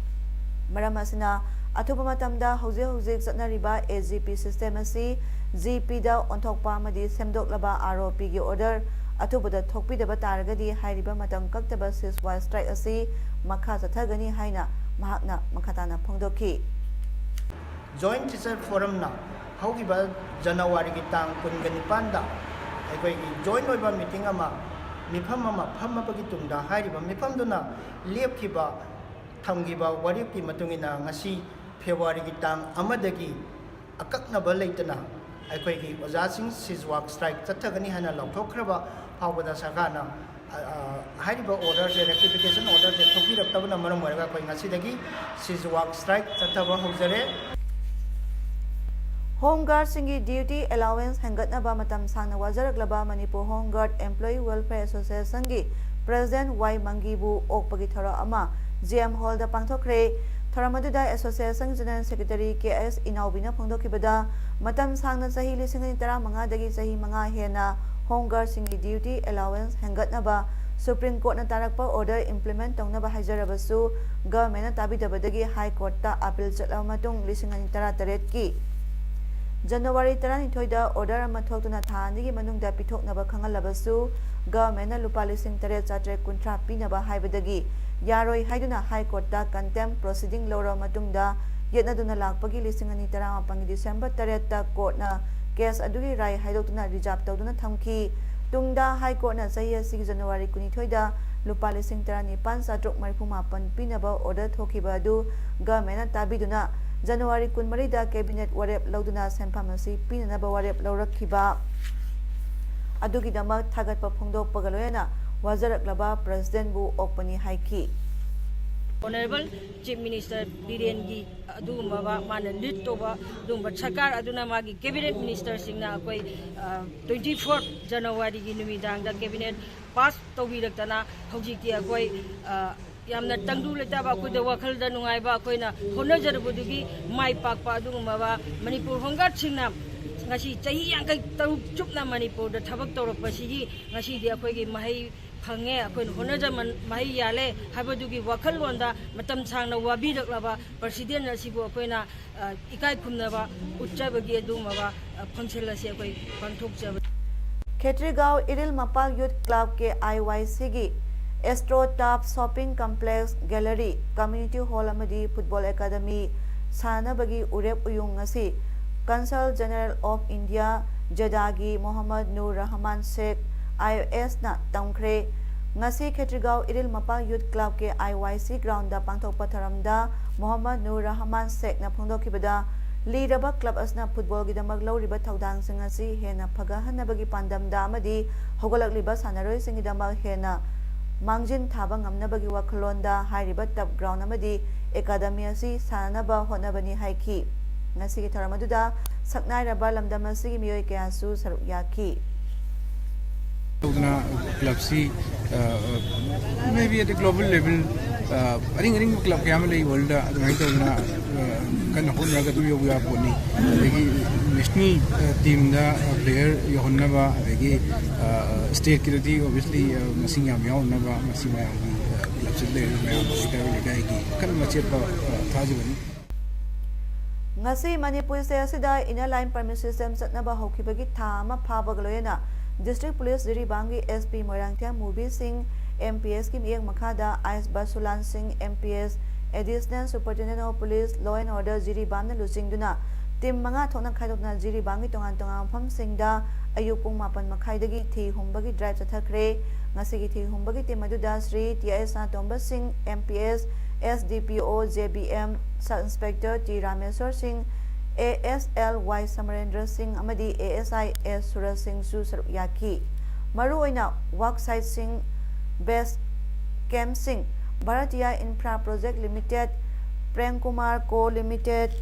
ꯃꯔꯝ ꯑꯁꯤꯅ ꯑꯊꯨꯕ ꯃꯇꯝꯗ ꯍꯧꯖꯤꯛ ꯍꯧꯖꯤꯛ ꯆꯠꯅꯔꯤꯕ ꯑꯦ ꯖꯤ ꯄꯤ ꯁꯤꯁꯇꯦꯝ ꯑꯁꯤ ꯖꯤ ꯄꯤꯗ ꯑꯣꯟꯊꯣꯛꯄ ꯑꯃꯗꯤ ꯁꯦꯝꯗꯣꯛꯂꯕ ꯑꯥꯔ ꯑꯣ ꯄꯤꯒꯤ ꯑꯣꯔꯗꯔ ꯑꯊꯨꯕꯗ ꯊꯣꯛꯄꯤꯗꯕ ꯇꯥꯔꯒꯗꯤ ꯍꯥꯏꯔꯤꯕ ꯃꯇꯝ ꯀꯛꯇꯕ ꯁꯤꯁ ꯋꯥꯏ ꯁ꯭ꯇ꯭ꯔꯥꯏꯛ ꯑꯁꯤ ꯃꯈꯥ ꯆꯠꯊꯒꯅꯤ ꯍꯥꯏꯅ ꯃꯍꯥꯛꯅ ꯃꯈꯥ ꯇꯥꯅ ꯐꯣꯡꯗꯣꯛꯈꯤ꯫ ꯖꯣꯏꯟꯠ ꯇꯤꯆꯔ ꯐꯣꯔꯝꯅ ꯍꯧꯈꯤꯕ ꯖꯅꯋꯥꯔꯤꯒꯤ ꯇꯥꯡ ꯀꯨꯟꯒ ꯅꯤꯄꯥꯟꯗ ꯑꯩꯈꯣꯏꯒꯤ ꯖꯣꯏꯟꯠ ꯑꯣꯏꯕ ꯃꯤꯇꯤꯡ ꯑꯃ, ꯃꯤꯐꯝ ꯑꯃ ꯐꯝꯃꯕꯒꯤ ꯇꯨꯡꯗ ꯍꯥꯏꯔꯤꯕ ꯃꯤꯐꯝꯗꯨꯅ ꯂꯦꯞꯈꯤꯕ, ꯊꯝꯈꯤꯕ ꯋꯥꯔꯦꯞꯀꯤ ꯃꯇꯨꯡ ꯏꯟꯅ ꯉꯁꯤ ꯐꯦꯕ꯭ꯔꯨꯋꯥꯔꯤꯒꯤ ꯇꯥꯡ ꯑꯃꯗꯒꯤ ꯑꯀꯛꯅꯕ ꯂꯩꯇꯅ ꯑꯩꯈꯣꯏꯒꯤ ꯑꯣꯖꯥꯁꯤꯡ ꯁꯤꯁ ꯋꯥꯏ ꯁ꯭ꯇ꯭ꯔꯥꯏꯛ ꯆꯠꯊꯒꯅꯤ ꯍꯥꯏꯅ ꯂꯥꯎꯊꯣꯛꯈ꯭ꯔꯕ ꯐꯥꯎꯕꯗ ꯁꯔꯀꯥꯔꯅ, ꯑ, ꯑ, ꯍꯥꯏꯔꯤꯕ ꯑꯣꯔꯗꯔꯁꯦ, ꯔꯦꯛꯇꯤꯐꯤꯀꯦꯁꯟ ꯑꯣꯔꯗꯔꯁꯦ ꯊꯣꯛꯄꯤꯔꯛꯇꯕꯅ ꯃꯔꯝ ꯑꯣꯏꯔꯒ ꯑꯩꯈꯣꯏ ꯉꯁꯤꯗꯒꯤ ꯁꯤꯁ ꯋꯥꯏ ꯁ꯭ꯇ꯭ꯔꯥꯏꯛ ꯆꯠꯊꯕ ꯍꯧꯖꯔꯦ꯫ ꯍꯣꯝ ꯒꯥꯔꯗꯁꯤꯡꯒꯤ ꯗ꯭ꯌꯨꯇꯤ ꯑꯦꯂꯥꯎꯋꯦꯟꯁ ꯍꯦꯟꯒꯠꯅꯕ ꯃꯇꯝ ꯁꯥꯡꯅ ꯋꯥꯖꯔꯛꯂꯕ Manipur home guard employee welfare ꯑꯦꯁꯣꯁꯤꯌꯦꯁꯟꯒꯤ ꯄ꯭ꯔꯦꯁꯤꯗꯦꯟꯠ ꯋꯥꯏ ꯃꯪꯒꯤꯕꯨ ꯑꯣꯛꯄꯒꯤ ꯊꯧꯔꯝ ꯑꯃ ꯖꯤ ꯑꯦꯝ ꯍꯣꯜꯗ ꯄꯥꯡꯊꯣꯛꯈ꯭ꯔꯦ꯫ ꯊꯧꯔꯝ ꯑꯗꯨꯗ association general secretary K S ꯏꯅꯥꯎꯕꯤꯅ ꯐꯣꯡꯗꯣꯛꯈꯤꯕꯗ, ꯃꯇꯝ ꯁꯥꯡꯅ ꯆꯍꯤ ꯂꯤꯁꯤꯡ ꯑꯅꯤ ꯇꯔꯥꯃꯉꯥꯗꯒꯤ ꯆꯍꯤ ꯃꯉꯥ ꯍꯦꯟꯅ ꯍꯣꯝ ꯒꯥꯔꯗꯁꯤꯡꯒꯤ ꯗ꯭ꯌꯨꯇꯤ ꯑꯦꯂꯥꯎꯋꯦꯟꯁ ꯍꯦꯟꯒꯠꯅꯕ ꯁꯨꯄ꯭ꯔꯤꯝ ꯀꯣꯔꯠꯅ ꯇꯥꯔꯛꯄ ꯑꯣꯔꯗꯔ ꯏꯝꯄ꯭ꯂꯤꯃꯦꯟꯠ ꯇꯧꯅꯕ ꯍꯥꯏꯖꯔꯕꯁꯨ ꯒꯚꯔꯟꯃꯦꯟꯠꯅ ꯇꯥꯕꯤꯗꯕꯗꯒꯤ ꯍꯥꯏ ꯀꯣꯔꯠꯇ ꯑꯄꯤꯜ ꯆꯠꯂꯕ ꯃꯇꯨꯡ ꯂꯤꯁꯤꯡ ꯑꯅꯤ ꯇꯔꯥꯇꯔꯦꯠꯀꯤ ꯖꯅꯋꯥꯔꯤ ꯇꯔꯥꯅꯤꯊꯣꯏꯗ ꯑꯣꯔꯗꯔ ꯑꯃ ꯊꯣꯛꯇꯨꯅ ꯊꯥ ꯑꯅꯤꯒꯤ ꯃꯅꯨꯡꯗ ꯄꯤꯊꯣꯛꯅꯕ ꯈꯪꯍꯜꯂꯕꯁꯨ ꯒꯚꯔꯟꯃꯦꯟꯠꯅ ꯂꯨꯄꯥ ꯂꯤꯁꯤꯡ ꯇꯔꯦꯠ ꯆꯥꯇ꯭ꯔꯦꯠ ꯀꯨꯟꯊ꯭ꯔꯥ ꯄꯤꯅꯕ ꯍꯥꯏꯕꯗꯒꯤ ꯌꯥꯔꯣꯏ ꯍꯥꯏꯗꯨꯅ ꯍꯥꯏ ꯀꯣꯔꯠꯇ ꯀꯟꯇꯦꯝ ꯄ꯭ꯔꯣꯁꯤꯗꯤꯡ ꯂꯧꯔꯕ ꯃꯇꯨꯡꯗ ꯌꯦꯠꯅꯗꯨꯅ ꯂꯥꯛꯄꯒꯤ ꯂꯤꯁꯤꯡ ꯑꯅꯤ ꯇꯔꯥꯃꯥꯄꯟꯒꯤ ꯗꯤꯁꯦꯝꯕꯔ ꯇꯔꯦꯠꯇ ꯀꯣꯔꯠꯅ ꯀꯦꯁ ꯑꯗꯨꯒꯤ ꯔꯥꯏ ꯍꯥꯏꯗꯣꯛꯇꯨꯅ ꯔꯤꯖꯥꯔꯚ ꯇꯧꯗꯨꯅ ꯊꯝꯈꯤ꯫ ꯇꯨꯡꯗ ꯍꯥꯏ ꯀꯣꯔꯠꯅ ꯆꯍꯤ ꯑꯁꯤꯒꯤ ꯖꯅꯋꯥꯔꯤ ꯀꯨꯟꯅꯤꯊꯣꯏꯗ ꯂꯨꯄꯥ ꯂꯤꯁꯤꯡ ꯇꯔꯥꯅꯤꯄꯥꯟ ꯆꯥꯇ꯭ꯔꯨꯛ ꯃꯔꯤꯐꯨ ꯃꯥꯄꯟ ꯄꯤꯅꯕ ꯑꯣꯔꯗꯔ ꯊꯣꯛꯈꯤꯕ ꯑꯗꯨ ꯒꯚꯔꯟꯃꯦꯟꯠꯅ ꯇꯥꯕꯤꯗꯨꯅ ꯖꯅꯋꯥꯔꯤ ꯀꯨꯟꯃꯔꯤꯗ ꯀꯦꯕꯤꯅꯦꯠ ꯋꯥꯔꯦꯞ ꯂꯧꯗꯨꯅ ꯁꯦꯟꯐꯝ ꯑꯁꯤ ꯄꯤꯅꯅꯕ ꯋꯥꯔꯦꯞ ꯂꯧꯔꯛꯈꯤꯕ ꯑꯗꯨꯒꯤꯗꯃꯛ ꯊꯥꯒꯠꯄ ꯐꯣꯡꯗꯣꯛꯄꯒ ꯂꯣꯏꯅꯅ ꯋꯥꯖꯔꯛꯂꯕ ꯄ꯭ꯔꯦꯁꯤꯗꯦꯟꯠꯕꯨ ꯑꯣꯛꯄꯅꯤ ꯍꯥꯏꯈꯤ꯫ ꯑꯣꯅꯔꯦꯕꯜ ꯆꯤꯐ ꯃꯤꯅꯤꯁꯇꯔ ꯕꯤꯔꯦꯟꯒꯤ ꯑꯗꯨꯒꯨꯝꯂꯕ ꯃꯥꯅ ꯂꯤꯗ ꯇꯧꯕ ꯑꯗꯨꯒꯨꯝꯕ ꯁꯔꯀꯥꯔ ꯑꯗꯨꯅ ꯃꯥꯒꯤ ꯀꯦꯕꯤꯅꯦꯠ ꯃꯤꯅꯤꯁꯇꯔꯁꯤꯡꯅ ꯑꯩꯈꯣꯏ ꯇ꯭ꯋꯦꯟꯇꯤ ꯐꯣꯔ ꯖꯅꯋꯥꯔꯤꯒꯤ ꯅꯨꯃꯤꯗꯥꯡꯗ ꯀꯦꯕꯤꯅꯦꯠ ꯄꯥꯁ ꯇꯧꯕꯤꯔꯛꯇꯅ ꯍꯧꯖꯤꯛꯇꯤ ꯑꯩꯈꯣꯏ, ꯑ, ꯌꯥꯝꯅ ꯇꯪꯗꯨ ꯂꯩꯇꯥꯕ, ꯑꯩꯈꯣꯏꯗ ꯋꯥꯈꯜꯗ ꯅꯨꯡꯉꯥꯏꯕ, ꯑꯩꯈꯣꯏꯅ ꯍꯣꯠꯅꯖꯔꯨꯕꯗꯨꯒꯤ ꯃꯥꯏ ꯄꯥꯛꯄ ꯑꯗꯨꯒꯨꯝꯂꯕ ꯃꯅꯤꯄꯨꯔ ꯍꯣꯝ ꯒꯥꯔꯗꯁꯤꯡꯅ ꯉꯁꯤ ꯆꯍꯤ ꯌꯥꯡꯈꯩ ꯇꯔꯨꯛ ꯆꯨꯞꯅ ꯃꯅꯤꯄꯨꯔꯗ ꯊꯕꯛ ꯇꯧꯔꯛꯄꯁꯤꯒꯤ ꯉꯁꯤꯗꯤ ꯑꯩꯈꯣꯏꯒꯤ ꯃꯍꯩ ꯐꯪꯉꯦ, ꯑꯩꯈꯣꯏꯅ ꯍꯣꯠꯅꯖꯃꯟ ꯃꯍꯩ ꯌꯥꯜꯂꯦ ꯍꯥꯏꯕꯗꯨꯒꯤ ꯋꯥꯈꯜꯂꯣꯟꯗ ꯃꯇꯝ ꯁꯥꯡꯅ ꯋꯥꯕꯤꯔꯛꯂꯕ ꯄ꯭ꯔꯁꯤꯗꯦꯟ ꯑꯁꯤꯕꯨ ꯑꯩꯈꯣꯏꯅ, ꯑ, ꯏꯀꯥꯏ ꯈꯨꯝꯅꯕ ꯎꯠꯆꯕꯒꯤ ꯑꯗꯨꯒꯨꯝꯂꯕ, ꯑ, ꯐꯪꯁꯟ ꯑꯁꯤ ꯑꯩꯈꯣꯏ ꯄꯥꯡꯊꯣꯛꯆꯕꯅꯤ꯫ ꯈꯦꯇ꯭ꯔꯤꯒꯥꯎ ꯏꯔꯤꯜ ꯃꯄꯥꯜ ꯌꯨꯠ ꯀ꯭ꯂꯕ, ꯀꯦ ꯑꯥꯏ ꯋꯥꯏ ꯁꯤꯒꯤ astro turf shopping complex, gallery, community hall ꯑꯃꯗꯤ ꯐꯨꯠꯕꯣꯜ ꯑꯦꯀꯥꯗꯃꯤ ꯁꯥꯟꯅꯅꯕꯒꯤ ꯎꯔꯦꯞ ꯎꯌꯨꯡ ꯉꯁꯤ ꯀꯟꯁꯜ ꯖꯦꯅꯔꯦꯜ ꯑꯣꯐ ꯏꯟꯗꯤꯌꯥ, ꯖꯦꯗꯥꯒꯤ ꯃꯣꯍꯝꯃꯗ ꯅꯨꯔ ꯔꯍꯃꯥꯟ ꯁꯦꯈ, ꯑꯥꯏ ꯑꯦꯁꯅ ꯇꯝꯈ꯭ꯔꯦ꯫ ꯉꯁꯤ ꯈꯦꯇ꯭ꯔꯤꯒꯥꯎ ꯏꯔꯤꯜ ꯃꯄꯥꯜ ꯌꯨꯠ ꯀ꯭ꯂꯕ, ꯀꯦ ꯑꯥꯏ ꯋꯥꯏ ꯁꯤ ꯒ꯭ꯔꯥꯎꯟꯗ ꯄꯥꯡꯊꯣꯛꯄ ꯊꯧꯔꯝꯗ ꯃꯣꯍꯝꯃꯗ ꯅꯨꯔ ꯔꯍꯃꯥꯟ ꯁꯦꯈꯅ ꯐꯣꯡꯗꯣꯛꯈꯤꯕꯗ, ꯂꯤꯔꯕ ꯀ꯭ꯂꯕ ꯑꯁꯤꯅ ꯐꯨꯠꯕꯣꯜꯒꯤꯗꯃꯛ ꯂꯧꯔꯤꯕ ꯊꯧꯗꯥꯡꯁꯤꯡ ꯑꯁꯤ ꯍꯦꯟꯅ ꯐꯒꯠꯍꯟꯅꯕꯒꯤ ꯄꯥꯟꯗꯝꯗ ꯑꯃꯗꯤ ꯍꯧꯒꯠꯂꯛꯂꯤꯕ ꯁꯥꯟꯅꯔꯣꯏꯁꯤꯡꯒꯤꯗꯃꯛ ꯍꯦꯟꯅ ꯃꯥꯡꯖꯤꯟ ꯊꯥꯕ ꯉꯝꯅꯕꯒꯤ ꯋꯥꯈꯜꯂꯣꯟꯗ ꯍꯥꯏꯔꯤꯕ ꯇꯞ ꯒ꯭ꯔꯥꯎꯟ ꯑꯃꯗꯤ ꯑꯦꯀꯥꯗꯃꯤ ꯑꯁꯤ ꯁꯥꯟꯅꯅꯕ ꯍꯣꯠꯅꯕꯅꯤ ꯍꯥꯏꯈꯤ꯫ ꯉꯁꯤꯒꯤ ꯊꯧꯔꯝ ꯑꯗꯨꯗ ꯁꯛꯅꯥꯏꯔꯕ ꯂꯝꯗꯝ ꯑꯁꯤꯒꯤ ꯃꯤꯑꯣꯏ ꯀꯌꯥꯁꯨ ꯁꯔꯨꯛ ꯌꯥꯈꯤ꯫ ꯇꯧꯗꯅ ꯀ꯭ꯂꯕꯁꯤ, maybe at a global level, ꯑꯔꯤꯡ ꯑꯔꯤꯡꯕ ꯀ꯭ꯂꯕ ꯀꯌꯥ ꯑꯃ ꯂꯩ ꯋꯥꯔꯜꯗ, ꯑꯗꯨꯃꯥꯏꯅ ꯇꯧꯗꯅ ꯀꯟꯅ ꯍꯣꯠꯅꯔꯒ ꯑꯗꯨꯝ ꯌꯧꯕ ꯌꯥꯕ ꯄꯣꯠꯅꯤ꯫ ꯑꯗꯒꯤ ꯅꯦꯁꯅꯦꯜ ꯇꯤꯝꯗ ꯄ꯭ꯂꯦꯌꯔ ꯌꯧꯍꯟꯅꯕ, ꯑꯗꯒꯤ ꯁ꯭ꯇꯦꯠꯀꯤꯗꯗꯤ ꯑꯣꯕꯤꯌꯁꯂꯤ ꯃꯁꯤꯡ ꯌꯥꯝ ꯌꯥꯎꯅꯕ ꯃꯁꯤ ꯃꯌꯥꯝꯒꯤ, ꯀ꯭ꯂꯕꯁꯤꯗ ꯂꯩꯔꯤꯕ ꯃꯌꯥꯝ ꯂꯩꯀꯥꯏ ꯂꯩꯀꯥꯏꯒꯤ ꯑꯀꯟꯕ ꯆꯦꯠꯄ ꯊꯥꯖꯕꯅꯤ꯫ ꯉꯁꯤ ꯃꯅꯤꯄꯨꯔ ꯁ꯭ꯇꯦꯠ ꯑꯁꯤꯗ ꯏꯟꯅꯔ ꯂꯥꯏꯟ ꯄꯔꯃꯤꯠ ꯁꯤꯁꯇꯦꯝ ꯆꯠꯅꯕ ꯍꯧꯈꯤꯕꯒꯤ ꯊꯥ ꯑꯃ ꯐꯥꯕꯒ ꯂꯣꯏꯅꯅ ꯗꯤꯁꯇ꯭ꯔꯤꯛ ꯄꯨꯂꯤꯁ ꯖꯤꯔꯤꯕꯥꯝꯒꯤ S P Moirangthem Mubi Singh, M P ꯑꯦꯁꯀꯤ ꯃꯤꯠꯌꯦꯡ ꯃꯈꯥꯗ ꯑꯥꯏꯁ Bashulan Singh, M P S additional superintendent of police, law and order ꯖꯤꯔꯤꯕꯥꯝꯅ ꯂꯨꯆꯤꯡꯗꯨꯅ ꯇꯤꯝ ꯃꯉꯥ ꯊꯣꯛꯅ ꯈꯥꯏꯗꯣꯛꯇꯨꯅ ꯖꯤꯔꯤꯕꯥꯝꯒꯤ ꯇꯣꯉꯥꯟ ꯇꯣꯉꯥꯟꯕ ꯃꯐꯝꯁꯤꯡꯗ ꯑꯌꯨꯛ ꯄꯨꯡ ꯃꯥꯄꯟ ꯃꯈꯥꯏꯗꯒꯤ ꯊꯤ ꯍꯨꯝꯕꯒꯤ ꯗ꯭ꯔꯥꯏꯚ ꯆꯠꯊꯈ꯭ꯔꯦ꯫ ꯉꯁꯤꯒꯤ ꯊꯤ ꯍꯨꯝꯕꯒꯤ ꯇꯤꯝ ꯑꯗꯨꯗ ꯁ꯭ꯔꯤ ꯇꯤ ꯑꯦꯁ ꯁꯅꯥꯇꯣꯝꯕ ꯁꯤꯡ, M P S, S D P O J B M, sub inspector T Rameshor Singh, A S L Y ꯁꯃꯔꯦꯟꯗ꯭ꯔ ꯁꯤꯡ ꯑꯃꯗꯤ ꯑꯦ ꯑꯦꯁ ꯑꯥꯏ ꯑꯦꯁ ꯁꯨꯔꯖ ꯁꯤꯡꯁꯨ ꯁꯔꯨꯛ ꯌꯥꯈꯤ꯫ ꯃꯔꯨꯑꯣꯏꯅ ꯋꯥꯔꯛ ꯁꯥꯏꯠꯁꯤꯡ, ꯕꯦꯁ ꯀꯦꯝꯞꯁꯤꯡ, Bhartiya infra project limited, Prem Kumar co limited,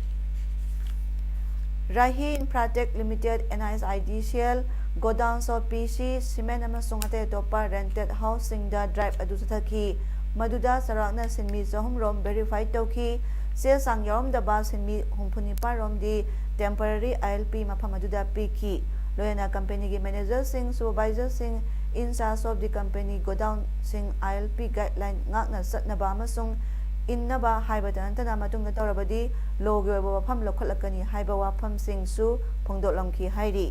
Rahi infratech limited, N I S I D C L, Godowns of P C, cement ꯑꯃꯁꯨꯡ ꯑꯇꯩ ꯑꯇꯣꯞꯄ rented houseꯁꯤꯡꯗ drive ꯑꯗꯨ ꯆꯠꯊꯈꯤ꯫ ꯃꯗꯨꯗ ꯆꯥꯎꯔꯥꯛꯅ ꯁꯤꯟꯃꯤ ꯆꯍꯨꯝ ꯔꯣꯝ verify ꯇꯧꯈꯤ꯫ ꯆꯦ ꯆꯥꯡ ꯌꯥꯎꯔꯝꯗꯕ ꯁꯤꯟꯃꯤ ꯍꯨꯝꯐꯨ ꯅꯤꯄꯥꯟ ꯔꯣꯝꯗꯤ temporary I L P ꯃꯐꯝ ꯑꯗꯨꯗ ꯄꯤꯈꯤ꯫ ꯂꯣꯏꯅꯅ companyꯒꯤ managerꯁꯤꯡ, supervisorꯁꯤꯡ, in charge of the company godownꯁꯤꯡ I L P guideline ꯉꯥꯛꯅ ꯆꯠꯅꯕ ꯑꯃꯁꯨꯡ ꯏꯟꯅꯕ ꯍꯥꯏꯕꯇ ꯅꯠꯇꯅ ꯃꯇꯨꯡꯗ ꯇꯧꯔꯕꯗꯤ lawꯒꯤ ꯑꯣꯏꯕ ꯋꯥꯐꯝ ꯂꯧꯈꯠꯂꯛꯀꯅꯤ ꯍꯥꯏꯕ ꯋꯥꯐꯝꯁꯤꯡꯁꯨ ꯐꯣꯡꯗꯣꯛꯂꯝꯈꯤ ꯍꯥꯏꯔꯤ꯫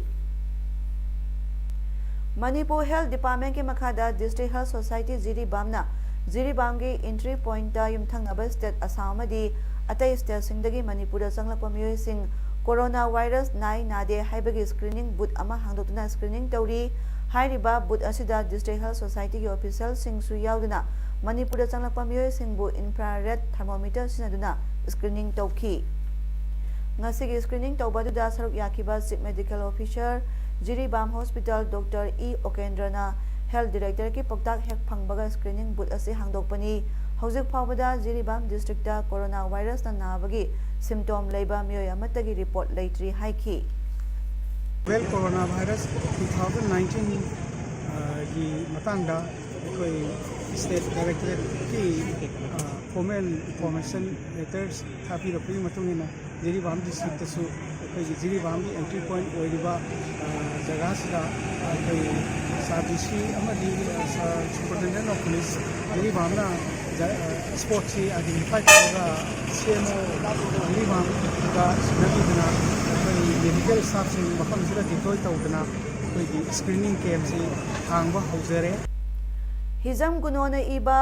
ꯃꯅꯤꯄꯨꯔ Health Departmentꯀꯤ ꯃꯈꯥꯗ District Health Society ꯖꯤꯔꯤꯕꯥꯝꯅ ꯖꯤꯔꯤꯕꯥꯝꯒꯤ entry pointꯇ ꯌꯨꯝꯊꯪꯅꯕ state Assam ꯑꯃꯗꯤ ꯑꯇꯩ stateꯁꯤꯡꯗꯒꯤ ꯃꯅꯤꯄꯨꯔꯗ ꯆꯪꯂꯛꯄ ꯃꯤꯑꯣꯏꯁꯤꯡ corona virus ꯅꯥꯏ ꯅꯥꯗꯦ ꯍꯥꯏꯕꯒꯤ screening booth ꯑꯃ ꯍꯥꯡꯗꯣꯛꯇꯨꯅ screening ꯇꯧꯔꯤ꯫ ꯍꯥꯏꯔꯤꯕ booth ꯑꯁꯤꯗ District Health Societyꯒꯤ officialꯁꯤꯡꯁꯨ ꯌꯥꯎꯗꯨꯅ ꯃꯅꯤꯄꯨꯔꯗ ꯆꯪꯂꯛꯄ ꯃꯤꯑꯣꯏꯁꯤꯡꯕꯨ infrared thermometer ꯁꯤꯖꯤꯟꯅꯗꯨꯅ screening ꯇꯧꯈꯤ꯫ ꯉꯁꯤꯒꯤ screening ꯇꯧꯕ ꯑꯗꯨꯗ ꯁꯔꯨꯛ ꯌꯥꯈꯤꯕ Chief Medical Officer, Jiribam Hospital, Doctor E ꯑꯣꯀꯦꯟꯗ꯭ꯔꯅ Health Directorꯒꯤ ꯄꯥꯎꯇꯥꯛ ꯍꯦꯛ ꯐꯪꯕꯒ screening booth ꯑꯁꯤ ꯍꯥꯡꯗꯣꯛꯄꯅꯤ꯫ ꯍꯧꯖꯤꯛ ꯐꯥꯎꯕꯗ ꯖꯤꯔꯤꯕꯥꯝ districtꯇ corona virusꯅ ꯅꯥꯕꯒꯤ symptom ꯂꯩꯕ ꯃꯤꯑꯣꯏ ꯑꯃꯠꯇꯒꯤ report ꯂꯩꯇ꯭ꯔꯤ ꯍꯥꯏꯈꯤ꯫ Novel coronavirus two thousand nineteen ꯒꯤ ꯃꯇꯥꯡꯗ ꯑꯩꯈꯣꯏ state directorateꯀꯤ formal information letters ꯊꯥꯕꯤꯔꯛꯄꯒꯤ ꯃꯇꯨꯡ ꯏꯟꯅ ꯖꯤꯔꯤꯕꯥꯝ districtꯇꯁꯨ ꯑꯩꯈꯣꯏꯒꯤ ꯖꯤꯔꯤꯕꯥꯝꯒꯤ entry point ꯑꯣꯏꯔꯤꯕ ꯖꯒꯥꯁꯤꯗ ꯑꯩꯈꯣꯏ ꯁꯥꯔ ꯗꯤ ꯁꯤ ꯑꯃꯗꯤ ꯁꯥꯔ superintendent of police ꯖꯤꯔꯤꯕꯥꯝꯅ spotꯁꯤ identify ꯇꯧꯔꯒ ꯁꯤ ꯑꯦꯝ ꯑꯣ ꯖꯤꯔꯤꯕꯥꯝꯗ ꯁꯤꯟꯅꯕꯤꯗꯨꯅ ꯑꯩꯈꯣꯏ medical staffꯁꯤꯡ ꯃꯐꯝꯁꯤꯗ deploy ꯇꯧꯗꯨꯅ ꯑꯩꯈꯣꯏꯒꯤ screening campꯁꯤ ꯍꯥꯡꯕ ꯍꯧꯖꯔꯦ꯫ ꯍꯤꯖꯝ ꯒꯨꯅꯣꯅ ꯏꯕ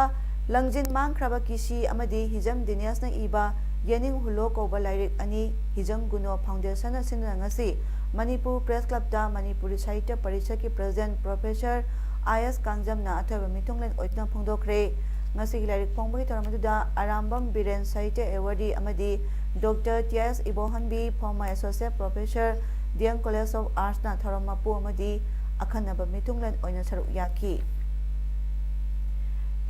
ꯂꯪꯖꯤꯟ ꯃꯥꯡꯈ꯭ꯔꯕ ꯀꯤꯁꯤ ꯑꯃꯗꯤ ꯍꯤꯖꯝ ꯗꯤꯅꯦꯁꯅ ꯏꯕ ꯌꯦꯅꯤꯡ ꯍꯨꯜꯂꯣ ꯀꯧꯕ ꯂꯥꯏꯔꯤꯛ ꯑꯅꯤ ꯍꯤꯖꯝ ꯒꯨꯅꯣ Foundationꯅ ꯁꯤꯟꯗꯨꯅ ꯉꯁꯤ ꯃꯅꯤꯄꯨꯔ Press Clubꯇ ꯃꯅꯤꯄꯨꯔꯤ ꯁꯥꯍꯤꯇ꯭ꯌ ꯄꯔꯤꯁꯠꯀꯤ President Professor ꯑꯥꯏ ꯑꯦꯁ ꯀꯥꯡꯖꯝꯅ ꯑꯊꯣꯏꯕ ꯃꯤꯊꯨꯡꯂꯦꯟ ꯑꯣꯏꯗꯨꯅ ꯐꯣꯡꯗꯣꯛꯈ꯭ꯔꯦ꯫ ꯉꯁꯤꯒꯤ ꯂꯥꯏꯔꯤꯛ ꯐꯣꯡꯕꯒꯤ ꯊꯧꯔꯝ ꯑꯗꯨꯗ ꯑꯔꯥꯝꯕꯝ ꯕꯤꯔꯦꯟ ꯁꯥꯍꯤꯇ꯭ꯌ awardee ꯑꯃꯗꯤ Doctor T I S Ibohanbi, former Associate Professor, D M College of Artsꯅ ꯊꯧꯔꯝ ꯃꯄꯨ ꯑꯃꯗꯤ ꯑꯈꯟꯅꯕ ꯃꯤꯊꯨꯡꯂꯦꯟ ꯑꯣꯏꯅ ꯁꯔꯨꯛ ꯌꯥꯈꯤ꯫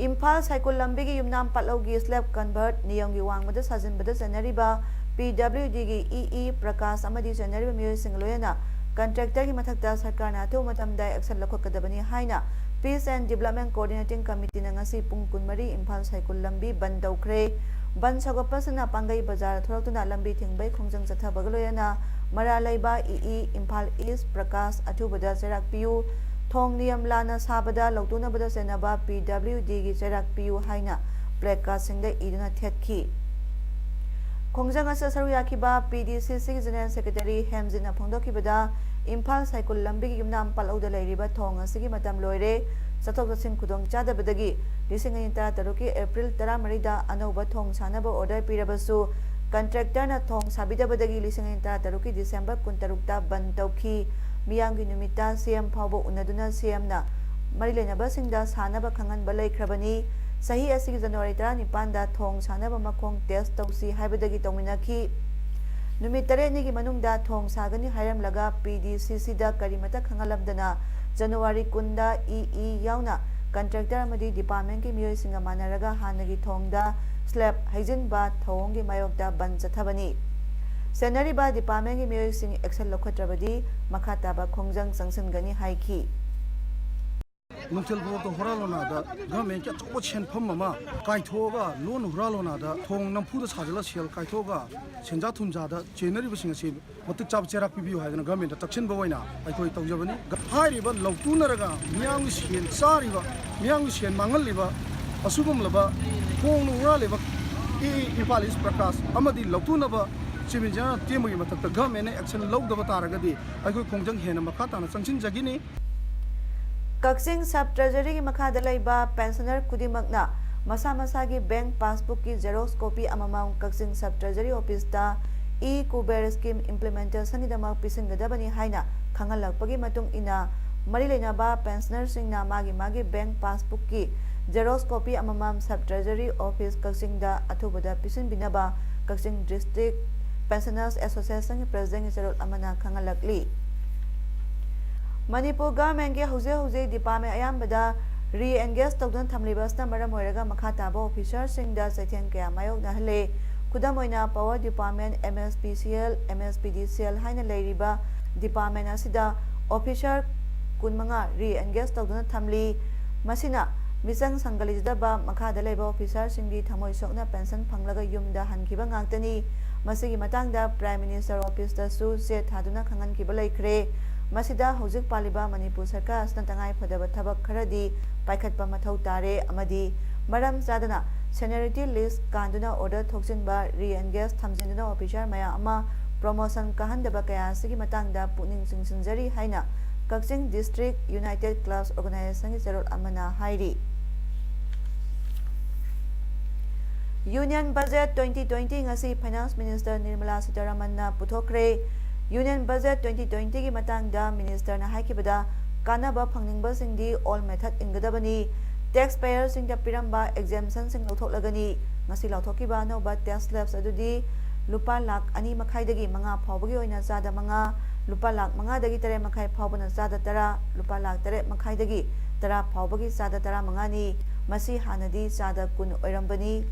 ꯏꯝꯐꯥꯜ ꯁꯥꯏꯀꯨꯜ ꯂꯝꯕꯤꯒꯤ ꯌꯨꯝꯅꯥꯝ ꯄꯥꯠꯂꯧꯒꯤ slab culvert ꯅꯤꯌꯝꯒꯤ ꯋꯥꯡꯃꯗ ꯁꯥꯖꯤꯟꯕꯗ ꯆꯦꯟꯅꯔꯤꯕ ꯄꯤ ꯗꯕ꯭ꯂꯤꯎ ꯗꯤꯒꯤ ꯏ ꯏ ꯄ꯭ꯔꯀꯥꯁ ꯑꯃꯗꯤ ꯆꯦꯟꯅꯔꯤꯕ ꯃꯤꯑꯣꯏꯁꯤꯡꯒ ꯂꯣꯏꯅꯅ ꯀꯟꯇ꯭ꯔꯦꯛꯇꯔꯒꯤ ꯃꯊꯛꯇ ꯁꯔꯀꯥꯔꯅ ꯑꯊꯨꯕ ꯃꯇꯝꯗ action ꯂꯧꯈꯠꯀꯗꯕꯅꯤ ꯍꯥꯏꯅ Peace and Development Coordinating Committeeꯅ ꯉꯁꯤ ꯄꯨꯡ ꯀꯨꯟꯃꯔꯤ ꯏꯝꯐꯥꯜ ꯁꯥꯏꯀꯨꯜ ꯂꯝꯕꯤ ꯕꯟ ꯇꯧꯈ꯭ꯔꯦ꯫ ꯕꯟ ꯁꯧꯒꯠꯄꯁꯤꯅ ꯄꯥꯡꯒꯩ ꯕꯖꯥꯔ ꯊꯣꯔꯛꯇꯨꯅ ꯂꯝꯕꯤ ꯊꯤꯡꯕꯩ ꯈꯣꯡꯖꯪ ꯆꯠꯊꯕꯒ ꯂꯣꯏꯅꯅ ꯃꯔꯥ ꯂꯩꯕ ꯏ ꯏ ꯏꯝꯐꯥꯜ ꯏꯁ ꯄ꯭ꯔꯀꯥꯁ ꯑꯊꯨꯕꯗ ꯆꯩꯔꯥꯛ ꯄꯤꯌꯨ, ꯊꯣꯡ ꯅꯤꯌꯝ ꯂꯥꯟꯅ ꯁꯥꯕꯗ ꯂꯧꯇꯨꯅꯕꯗ ꯆꯦꯟꯅꯕ ꯄꯤ ꯗꯕ꯭ꯂꯤꯎ ꯗꯤꯒꯤ ꯆꯩꯔꯥꯛ ꯄꯤꯌꯨ ꯍꯥꯏꯅ ꯄ꯭ꯂꯦꯀꯥꯔꯗꯁꯤꯡꯗ ꯏꯗꯨꯅ ꯊꯦꯠꯈꯤ꯫ ꯈꯣꯡꯖꯪ ꯑꯁꯤꯗ ꯁꯔꯨꯛ ꯌꯥꯈꯤꯕ ꯄꯤ ꯗꯤ ꯁꯤ ꯁꯤꯒꯤ ꯖꯦꯅꯔꯦꯜ ꯁꯦꯀ꯭ꯔꯦꯇꯔꯤ ꯍꯦꯝꯖꯤꯠꯅ ꯐꯣꯡꯗꯣꯛꯈꯤꯕꯗ, ꯏꯝꯐꯥꯜ ꯁꯥꯏꯀꯨꯜ ꯂꯝꯕꯤꯒꯤ ꯌꯨꯝꯅꯥꯝ ꯄꯥꯠꯂꯧꯗ ꯂꯩꯔꯤꯕ ꯊꯣꯡ ꯑꯁꯤꯒꯤ ꯃꯇꯝ ꯂꯣꯏꯔꯦ꯫ ꯆꯠꯊꯣꯛ ꯆꯠꯁꯤꯟ ꯈꯨꯗꯣꯡ ꯆꯥꯗꯕꯗꯒꯤ ꯂꯤꯁꯤꯡ ꯑꯅꯤ ꯇꯔꯥꯇꯔꯨꯛꯀꯤ ꯑꯦꯄ꯭ꯔꯤꯜ ꯇꯔꯥꯃꯔꯤꯗ ꯑꯅꯧꯕ ꯊꯣꯡ ꯁꯥꯅꯕ ꯑꯣꯔꯗꯔ ꯄꯤꯔꯕꯁꯨ, ꯀꯟꯇ꯭ꯔꯦꯛꯇꯔꯅ ꯊꯣꯡ ꯁꯥꯕꯤꯗꯕꯗꯒꯤ ꯂꯤꯁꯤꯡ ꯑꯅꯤ ꯇꯔꯥꯇꯔꯨꯛꯀꯤ ꯗꯤꯁꯦꯝꯕꯔ ꯀꯨꯟꯇꯔꯨꯛꯇ ꯕꯟ ꯇꯧꯈꯤ꯫ ꯃꯤꯌꯥꯝꯒꯤ ꯅꯨꯃꯤꯠꯇ ꯁꯤ ꯑꯦꯝ ꯐꯥꯎꯕ ꯎꯅꯗꯨꯅ ꯁꯤ ꯑꯦꯝꯅ ꯃꯔꯤ ꯂꯩꯅꯕꯁꯤꯡꯗ ꯁꯥꯅꯕ ꯈꯪꯍꯟꯕ ꯂꯩꯈ꯭ꯔꯕꯅꯤ꯫ ꯆꯍꯤ ꯑꯁꯤꯒꯤ ꯖꯅꯋꯥꯔꯤ ꯇꯔꯥꯅꯤꯄꯥꯟꯗ ꯊꯣꯡ ꯁꯥꯅꯕ ꯃꯈꯣꯡ ꯇꯦꯁ ꯇꯧꯁꯤ ꯍꯥꯏꯕꯗꯒꯤ ꯇꯧꯃꯤꯟꯅꯈꯤ꯫ ꯅꯨꯃꯤꯠ ꯇꯔꯦꯠꯅꯤꯒꯤ ꯃꯅꯨꯡꯗ ꯊꯣꯡ ꯁꯥꯒꯅꯤ ꯍꯥꯏꯔꯝꯂꯒ ꯄꯤ ꯗꯤ ꯁꯤ ꯁꯤꯗ ꯀꯔꯤꯃꯠꯇ ꯈꯪꯍꯜꯂꯝꯗꯅ ꯖꯅꯋꯥꯔꯤ ꯀꯨꯟꯗ ꯏ ꯏ ꯌꯥꯎꯅ ꯀꯟꯇ꯭ꯔꯦꯛꯇꯔ ꯑꯃꯗꯤ ꯗꯤꯄꯥꯔꯠꯃꯦꯟꯠꯀꯤ ꯃꯤꯑꯣꯏꯁꯤꯡꯒ ꯃꯥꯟꯅꯔꯒ ꯍꯥꯟꯅꯒꯤ ꯊꯣꯡꯗ ꯁ꯭ꯂꯦꯕ ꯍꯩꯖꯤꯟꯕ ꯊꯧꯑꯣꯡꯒꯤ ꯃꯥꯌꯣꯛꯇ ꯕꯟ ꯆꯠꯊꯕꯅꯤ꯫ ꯁꯦꯟꯅꯔꯤꯕ ꯗꯤꯄꯥꯔꯠꯃꯦꯟꯠꯀꯤ ꯃꯤꯑꯣꯏꯁꯤꯡ ꯑꯦꯛꯁꯟ ꯂꯧꯈꯠꯇ꯭ꯔꯕꯗꯤ ꯃꯈꯥ ꯇꯥꯕ ꯈꯣꯡꯖꯪ ꯆꯪꯁꯤꯟꯒꯅꯤ ꯍꯥꯏꯈꯤ꯫ ꯅꯨꯡꯊꯤꯜ ꯐꯥꯎꯕꯗ ꯍꯨꯔꯥꯜꯂꯣꯅꯥꯗ ꯒꯚꯔꯟꯃꯦꯟꯠꯀꯤ ꯑꯆꯧꯕ ꯁꯦꯟꯐꯝ ꯑꯃ ꯀꯥꯏꯊꯣꯛꯑꯒ ꯂꯣꯟ ꯍꯨꯔꯥꯜꯂꯣꯅꯥꯗ ꯊꯣꯡ ꯅꯝꯐꯨꯗ ꯁꯥꯖꯤꯜꯂ ꯁꯦꯜ ꯀꯥꯏꯊꯣꯛꯑꯒ ꯁꯦꯟꯖꯥ ꯊꯨꯝꯖꯥꯗ ꯆꯦꯟꯅꯔꯤꯕꯁꯤꯡ ꯑꯁꯤ ꯃꯇꯤꯛ ꯆꯥꯕ ꯆꯩꯔꯥꯛ ꯄꯤꯕꯤꯌꯨ ꯍꯥꯏꯗꯅ ꯒꯚꯔꯟꯃꯦꯟꯠꯇ ꯇꯛꯁꯤꯟꯕ ꯑꯣꯏꯅ ꯑꯩꯈꯣꯏ ꯇꯧꯖꯕꯅꯤ꯫ ꯍꯥꯏꯔꯤꯕ ꯂꯧꯇꯨꯅꯔꯒ ꯃꯤꯌꯥꯝꯒꯤ ꯁꯦꯟ ꯆꯥꯔꯤꯕ, ꯃꯤꯌꯥꯝꯒꯤ ꯁꯦꯟ ꯃꯥꯡꯍꯜꯂꯤꯕ ꯑꯁꯤꯒꯨꯝꯂꯕ ꯊꯣꯡꯅ ꯍꯨꯔꯥꯜꯂꯤꯕ ꯏ ꯏ ꯏꯝꯐꯥꯜ ꯏꯁ ꯄ꯭ꯔꯀꯥꯁ ꯑꯃꯗꯤ ꯂꯧꯇꯨꯅꯕ ꯆꯤꯞ ꯏꯟꯖꯤꯅꯤꯌꯥꯔ ꯇꯦꯝꯕꯒꯤ ꯃꯊꯛꯇ ꯒꯚꯔꯟꯃꯦꯟꯠꯅ ꯑꯦꯛꯁꯟ ꯂꯧꯗꯕ ꯇꯥꯔꯒꯗꯤ ꯑꯩꯈꯣꯏ ꯈꯣꯡꯖꯪ ꯍꯦꯟꯅ ꯃꯈꯥ ꯇꯥꯅ ꯆꯪꯁꯤꯟꯖꯈꯤꯅꯤ꯫ ꯀꯛꯆꯤꯡ ꯁꯕ ꯇ꯭ꯔꯦꯖꯔꯤꯒꯤ ꯃꯈꯥꯗ ꯂꯩꯕ ꯄꯦꯟꯁꯅꯔ ꯈꯨꯗꯤꯡꯃꯛꯅ ꯃꯁꯥ ꯃꯁꯥꯒꯤ ꯕꯦꯡꯛ ꯄꯥꯁꯕꯨꯛꯀꯤ ꯖꯦꯔꯣꯛꯁ ꯀꯣꯄꯤ ꯑꯃꯃꯝ ꯀꯛꯆꯤꯡ ꯁꯕ ꯇ꯭ꯔꯦꯖꯔꯤ ꯑꯣꯐꯤꯁꯇ ꯏ ꯀꯨꯕꯦꯔ ꯁ꯭ꯀꯤꯝ ꯏꯝꯄ꯭ꯂꯤꯃꯦꯟꯇꯦꯁꯟꯒꯤꯗꯃꯛ ꯄꯤꯁꯤꯟꯒꯗꯕꯅꯤ ꯍꯥꯏꯅ ꯈꯪꯍꯜꯂꯛꯄꯒꯤ ꯃꯇꯨꯡ ꯏꯟꯅ, ꯃꯔꯤ ꯂꯩꯅꯕ ꯄꯦꯟꯁꯅꯔꯁꯤꯡꯅ ꯃꯥꯒꯤ ꯃꯥꯒꯤ ꯕꯦꯡꯛ ꯄꯥꯁꯕꯨꯛꯀꯤ ꯖꯦꯔꯣꯛꯁ ꯀꯣꯄꯤ ꯑꯃꯃꯝ ꯁꯕ ꯇ꯭ꯔꯦꯖꯔꯤ ꯑꯣꯐꯤꯁ ꯀꯛꯆꯤꯡꯗ ꯑꯊꯨꯕꯗ ꯄꯤꯁꯤꯟꯕꯤꯅꯕ ꯀꯛꯆꯤꯡ ꯗꯤꯁꯇ꯭ꯔꯤꯛ ꯄꯦꯟꯁꯅꯔꯁ ꯑꯦꯁꯣꯁꯤꯌꯦꯁꯟꯒꯤ ꯄ꯭ꯔꯦꯁꯤꯗꯦꯟꯠꯀꯤ ꯆꯦꯔꯣꯜ ꯑꯃꯅ ꯈꯪꯍꯜꯂꯛꯂꯤ꯫ ꯃꯅꯤꯄꯨꯔ ꯒꯚꯔꯟꯃꯦꯟꯠꯀꯤ ꯍꯧꯖꯤꯛ ꯍꯧꯖꯤꯛ ꯗꯤꯄꯥꯔꯠꯃꯦꯟꯠ ꯑꯌꯥꯝꯕꯗ ꯔꯤ ꯑꯦꯟꯒꯦꯖ ꯇꯧꯗꯨꯅ ꯊꯝꯂꯤꯕ ꯑꯁꯤꯅ ꯃꯔꯝ ꯑꯣꯏꯔꯒ ꯃꯈꯥ ꯇꯥꯕ ꯑꯣꯐꯤꯁꯥꯔꯁꯤꯡꯗ ꯆꯩꯊꯦꯡ ꯀꯌꯥ ꯃꯥꯌꯣꯛꯅꯍꯜꯂꯦ꯫ ꯈꯨꯗꯝ ꯑꯣꯏꯅ, power department, M S P C L, M S P ꯗꯤ ꯁꯤ ꯑꯦꯜ ꯍꯥꯏꯅ ꯂꯩꯔꯤꯕ ꯗꯤꯄꯥꯔꯠꯃꯦꯟ ꯑꯁꯤꯗ ꯑꯣꯐꯤꯁꯥꯔ ꯀꯨꯟꯃꯉꯥ ꯔꯤꯑꯦꯟꯒꯦꯖ ꯇꯧꯗꯨꯅ ꯊꯝꯂꯤ꯫ ꯃꯁꯤꯅ ꯃꯤꯆꯪ ꯁꯪꯒ ꯂꯩꯖꯗꯕ ꯃꯈꯥꯗ ꯂꯩꯕ ꯑꯣꯐꯤꯁꯥꯔꯁꯤꯡꯒꯤ ꯊꯃꯣꯏ ꯁꯣꯛꯅ ꯄꯦꯟꯁꯟ ꯐꯪꯂꯒ ꯌꯨꯝꯗ ꯍꯟꯈꯤꯕ ꯉꯥꯛꯇꯅꯤ꯫ ꯃꯁꯤꯒꯤ ꯃꯇꯥꯡꯗ ꯄ꯭ꯔꯥꯏꯝ ꯃꯤꯅꯤꯁꯇꯔ ꯑꯣꯐꯤꯁꯇꯁꯨ ꯆꯦ ꯊꯥꯗꯨꯅ ꯈꯪꯍꯟꯈꯤꯕ ꯂꯩꯈ꯭ꯔꯦ꯫ ꯃꯁꯤꯗ ꯍꯧꯖꯤꯛ ꯄꯥꯜꯂꯤꯕ ꯃꯅꯤꯄꯨꯔ ꯁꯔꯀꯥꯔ ꯑꯁꯤꯅ ꯇꯉꯥꯏ ꯐꯗꯕ ꯊꯕꯛ ꯈꯔꯗꯤ ꯄꯥꯏꯈꯠꯄ ꯃꯊꯧ ꯇꯥꯔꯦ ꯑꯃꯗꯤ ꯃꯔꯝ ꯆꯥꯗꯅ ꯁꯦꯅꯤꯌꯔꯤꯇꯤ ꯂꯤꯁ ꯀꯥꯟꯗꯨꯅ ꯑꯣꯔꯗꯔ ꯊꯣꯛꯆꯤꯟꯕ, ꯔꯤꯑꯦꯟꯒꯦꯖ ꯊꯝꯖꯤꯟꯗꯨꯅ ꯑꯣꯐꯤꯁꯥꯔ ꯃꯌꯥꯝ ꯑꯃ ꯄ꯭ꯔꯣꯃꯣꯁꯟ ꯀꯥꯍꯟꯗꯕ ꯀꯌꯥ ꯑꯁꯤꯒꯤ ꯃꯇꯥꯡꯗ ꯄꯨꯛꯅꯤꯡ ꯆꯤꯡꯁꯤꯟꯖꯔꯤ ꯍꯥꯏꯅ ꯀꯛꯆꯤꯡ ꯗꯤꯁꯇ꯭ꯔꯤꯛ ꯌꯨꯅꯥꯏꯇꯦꯗ ꯀ꯭ꯂꯕꯁ ꯑꯣꯔꯒꯅꯥꯏꯖꯦꯁꯟꯒꯤ ꯆꯦꯔꯣꯜ ꯑꯃꯅ ꯍꯥꯏꯔꯤ꯫ ꯌꯨꯅꯤꯌꯟ ꯕꯖꯦꯠ ꯇ꯭ꯋꯦꯟꯇꯤ ꯇ꯭ꯋꯦꯟꯇꯤ ꯉꯁꯤ ꯐꯥꯏꯅꯥꯟꯁ ꯃꯤꯅꯤꯁꯇꯔ ꯅꯤꯔꯃꯂꯥ ꯁꯤꯇꯥꯔꯥꯃꯟꯅ ꯄꯨꯊꯣꯛꯈ꯭ꯔꯦ꯫ ꯌꯨꯅꯤꯌꯟ ꯕꯖꯦꯠ ꯇ꯭ꯋꯦꯟꯇꯤ ꯇ꯭ꯋꯦꯟꯇꯤꯒꯤ ꯃꯇꯥꯡꯗ ꯃꯤꯅꯤꯁꯇꯔꯅ ꯍꯥꯏꯈꯤꯕꯗ, ꯀꯥꯟꯅꯕ ꯐꯪꯅꯤꯡꯕꯁꯤꯡꯗꯤ ꯑꯣꯜ ꯃꯦꯊꯗ ꯏꯟꯒꯗꯕꯅꯤ꯫ ꯇꯦꯛꯁ ꯄꯦꯌꯔꯁꯤꯡꯗ ꯄꯤꯔꯝꯕ ꯑꯦꯛꯖꯦꯝꯁꯟꯁꯤꯡ ꯂꯧꯊꯣꯛꯂꯒꯅꯤ꯫ ꯉꯁꯤ ꯂꯥꯎꯊꯣꯛꯈꯤꯕ ꯑꯅꯧꯕ ꯇꯦꯛꯁ ꯁ꯭ꯂꯦꯕꯁ ꯑꯗꯨꯗꯤ ꯂꯨꯄꯥ ꯂꯥꯈ ꯑꯅꯤ ꯃꯈꯥꯏꯗꯒꯤ ꯃꯉꯥ ꯐꯥꯎꯕꯒꯤ ꯑꯣꯏꯅ ꯆꯥꯗ ꯃꯉꯥ, ꯂꯨꯄꯥ ꯂꯥꯈ ꯃꯉꯥꯗꯒꯤ ꯇꯔꯦꯠ ꯃꯈꯥꯏ ꯐꯥꯎꯕꯅ ꯆꯥꯗ ꯇꯔꯥ, ꯂꯨꯄꯥ ꯂꯥꯈ ꯇꯔꯦꯠ ꯃꯈꯥꯏꯗꯒꯤ ꯇꯔꯥ ꯐꯥꯎꯕꯒꯤ ꯆꯥꯗ ꯇꯔꯥꯃꯉꯥꯅꯤ꯫ ꯃꯁꯤ ꯍꯥꯟꯅꯗꯤ ꯆꯥꯗ ꯀꯨꯟ ꯑꯣꯏꯔꯝꯕꯅꯤ꯫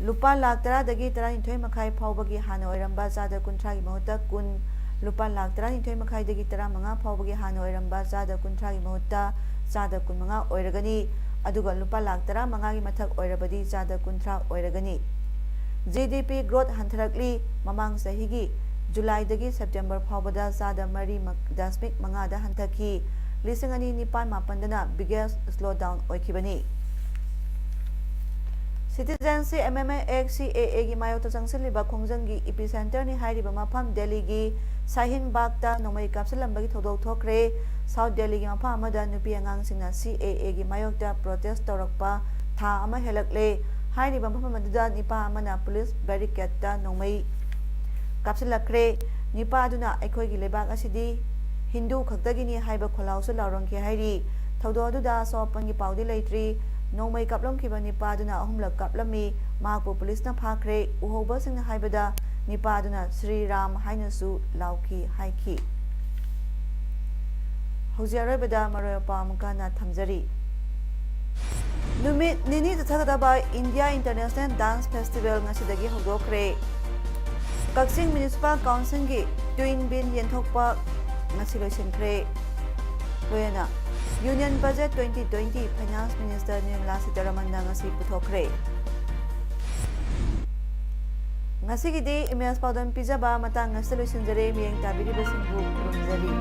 ꯂꯨꯄꯥ ꯂꯥꯈ ꯇꯔꯥꯗꯒꯤ ꯇꯔꯥꯅꯤꯊꯣꯏ ꯃꯈꯥꯏ ꯐꯥꯎꯕꯒꯤ ꯍꯥꯟꯅ ꯑꯣꯏꯔꯝꯕ ꯆꯥꯗ ꯀꯨꯟꯊ꯭ꯔꯥꯒꯤ ꯃꯍꯨꯠꯇ ꯀꯨꯟ, ꯂꯨꯄꯥ ꯂꯥꯈ ꯇꯔꯥꯅꯤꯊꯣꯏ ꯃꯈꯥꯏꯗꯒꯤ ꯇꯔꯥꯃꯉꯥ ꯐꯥꯎꯕꯒꯤ ꯍꯥꯟꯅ ꯑꯣꯏꯔꯝꯕ ꯆꯥꯗ ꯀꯨꯟꯊ꯭ꯔꯥꯒꯤ ꯃꯍꯨꯠꯇ ꯆꯥꯗ ꯀꯨꯟꯃꯉꯥ ꯑꯣꯏꯔꯒꯅꯤ꯫ ꯑꯗꯨꯒ ꯂꯨꯄꯥ ꯂꯥꯈ ꯇꯔꯥꯃꯉꯥꯒꯤ ꯃꯊꯛ ꯑꯣꯏꯔꯕꯗꯤ ꯆꯥꯗ ꯀꯨꯟꯊ꯭ꯔꯥ ꯑꯣꯏꯔꯒꯅꯤ꯫ ꯖꯤ ꯗꯤ ꯄꯤ ꯒ꯭ꯔꯣꯠ ꯍꯟꯊꯔꯛꯂꯤ꯫ ꯃꯃꯥꯡ ꯆꯍꯤꯒꯤ ꯖꯨꯂꯥꯏꯗꯒꯤ ꯁꯦꯞꯇꯦꯝꯕꯔ ꯐꯥꯎꯕꯗ ꯆꯥꯗ ꯃꯔꯤ ꯗꯁꯃꯤꯛ ꯃꯉꯥꯗ ꯍꯟꯊꯈꯤ꯫ ꯂꯤꯁꯤꯡ ꯑꯅꯤ ꯅꯤꯄꯥꯟ ꯃꯥꯄꯟꯗꯅ ꯕꯤꯒꯦꯁ ꯁ꯭ꯂꯣ ꯗꯥꯎꯟ ꯑꯣꯏꯈꯤꯕꯅꯤ꯫ ꯁꯤꯇꯤꯖꯦꯟꯁꯤꯞ ꯑꯦꯃꯦꯟꯗꯃꯦꯟ ꯑꯦꯛ, ꯁꯤ ꯑꯦ ꯑꯦꯒꯤ ꯃꯥꯌꯣꯛꯇ ꯆꯪꯁꯤꯜꯂꯤꯕ ꯈꯣꯡꯖꯪꯒꯤ ꯏꯄꯤ ꯁꯦꯟꯇꯔꯅꯤ ꯍꯥꯏꯔꯤꯕ ꯃꯐꯝ ꯗꯦꯜꯂꯤꯒꯤ ꯁꯥꯍꯤꯟ ꯕꯥꯒꯇ ꯅꯣꯡꯃꯩ ꯀꯥꯞꯁꯤꯜꯂꯝꯕꯒꯤ ꯊꯧꯗꯣꯛ ꯊꯣꯛꯈ꯭ꯔꯦ꯫ ꯁꯥꯎꯠ ꯗꯦꯜꯂꯤꯒꯤ ꯃꯐꯝ ꯑꯃꯗ ꯅꯨꯄꯤ ꯑꯉꯥꯡꯁꯤꯡꯅ ꯁꯤ ꯑꯦ ꯑꯦꯒꯤ ꯃꯥꯌꯣꯛꯇ ꯄ꯭ꯔꯣꯇꯦꯁ ꯇꯧꯔꯛꯄ ꯊꯥ ꯑꯃ ꯍꯦꯜꯂꯛꯂꯦ꯫ ꯍꯥꯏꯔꯤꯕ ꯃꯐꯝ ꯑꯗꯨꯗ ꯅꯤꯄꯥ ꯑꯃꯅ ꯄꯨꯂꯤꯁ ꯕꯦꯔꯤꯀꯦꯗꯇ ꯅꯣꯡꯃꯩ ꯀꯥꯞꯁꯤꯜꯂꯛꯈ꯭ꯔꯦ꯫ ꯅꯤꯄꯥ ꯑꯗꯨꯅ "ꯑꯩꯈꯣꯏꯒꯤ ꯂꯩꯕꯥꯛ ꯑꯁꯤꯗꯤ ꯍꯤꯟꯗꯨ ꯈꯛꯇꯒꯤꯅꯤ" ꯍꯥꯏꯕ ꯈꯣꯜꯂꯥꯎꯁꯨ ꯂꯥꯎꯔꯝꯈꯤ ꯍꯥꯏꯔꯤ꯫ ꯊꯧꯗꯣꯛ ꯑꯗꯨꯗ ꯑꯁꯣꯛ ꯑꯄꯟꯒꯤ ꯄꯥꯎꯗꯤ ꯂꯩꯇ꯭ꯔꯤ꯫ ꯅꯣꯡꯃꯩ ꯀꯥꯞꯂꯝꯈꯤꯕ ꯅꯤꯄꯥ ꯑꯗꯨꯅ ꯑꯍꯨꯝꯂꯛ ꯀꯥꯞꯂꯝꯃꯤ꯫ ꯃꯍꯥꯛꯄꯨ ꯄꯨꯂꯤꯁꯅ ꯐꯥꯈ꯭ꯔꯦ꯫ ꯎꯍꯧꯕꯁꯤꯡꯅ ꯍꯥꯏꯕꯗ ꯅꯤꯄꯥ ꯑꯗꯨꯅ "ꯁ꯭ꯔꯤ ꯔꯥꯝ" ꯍꯥꯏꯅꯁꯨ ꯂꯥꯎꯈꯤ ꯍꯥꯏꯈꯤ꯫ ꯍꯧꯖꯤꯛ ꯑꯔꯣꯏꯕꯗ ꯃꯔꯨꯑꯣꯏꯕ ꯄꯥꯎ ꯑꯃꯨꯛꯀ ꯍꯟꯅ ꯊꯝꯖꯔꯤ꯫ ꯅꯨꯃꯤꯠ ꯅꯤꯅꯤ ꯆꯠꯊꯒꯗꯕ ꯏꯟꯗꯤꯌꯥ ꯏꯟꯇꯔꯅꯦꯁꯅꯦꯜ ꯗꯥꯟꯁ ꯐꯦꯁꯇꯤꯚꯦꯜ ꯉꯁꯤꯗꯒꯤ ꯍꯧꯗꯣꯛꯈ꯭ꯔꯦ꯫ ꯀꯛꯆꯤꯡ ꯃ꯭ꯌꯨꯅꯤꯁꯤꯄꯥꯜ ꯀꯥꯎꯟꯁꯤꯜꯒꯤ Twin Bin ꯌꯦꯟꯊꯣꯛꯄ ꯉꯁꯤ ꯂꯣꯏꯁꯤꯟꯈ꯭ꯔꯦ꯫ ꯂꯣꯏꯅꯅ Union Budget twenty twenty Finance Minister Nirmala Sitharamanꯅ ꯉꯁꯤ ꯄꯨꯊꯣꯛꯈ꯭ꯔꯦ꯫ ꯉꯁꯤꯒꯤꯗꯤ ꯏꯃꯦꯖ ꯄꯥꯎꯗꯝ ꯄꯤꯖꯕ ꯃꯇꯥꯡ ꯑꯁꯤꯗ ꯂꯣꯏꯁꯤꯟꯖꯔꯦ꯫ ꯃꯤꯠꯌꯦꯡ ꯇꯥꯕꯤꯔꯤꯕꯁꯤꯡꯕꯨ ꯈꯨꯔꯨꯝꯖꯔꯤ꯫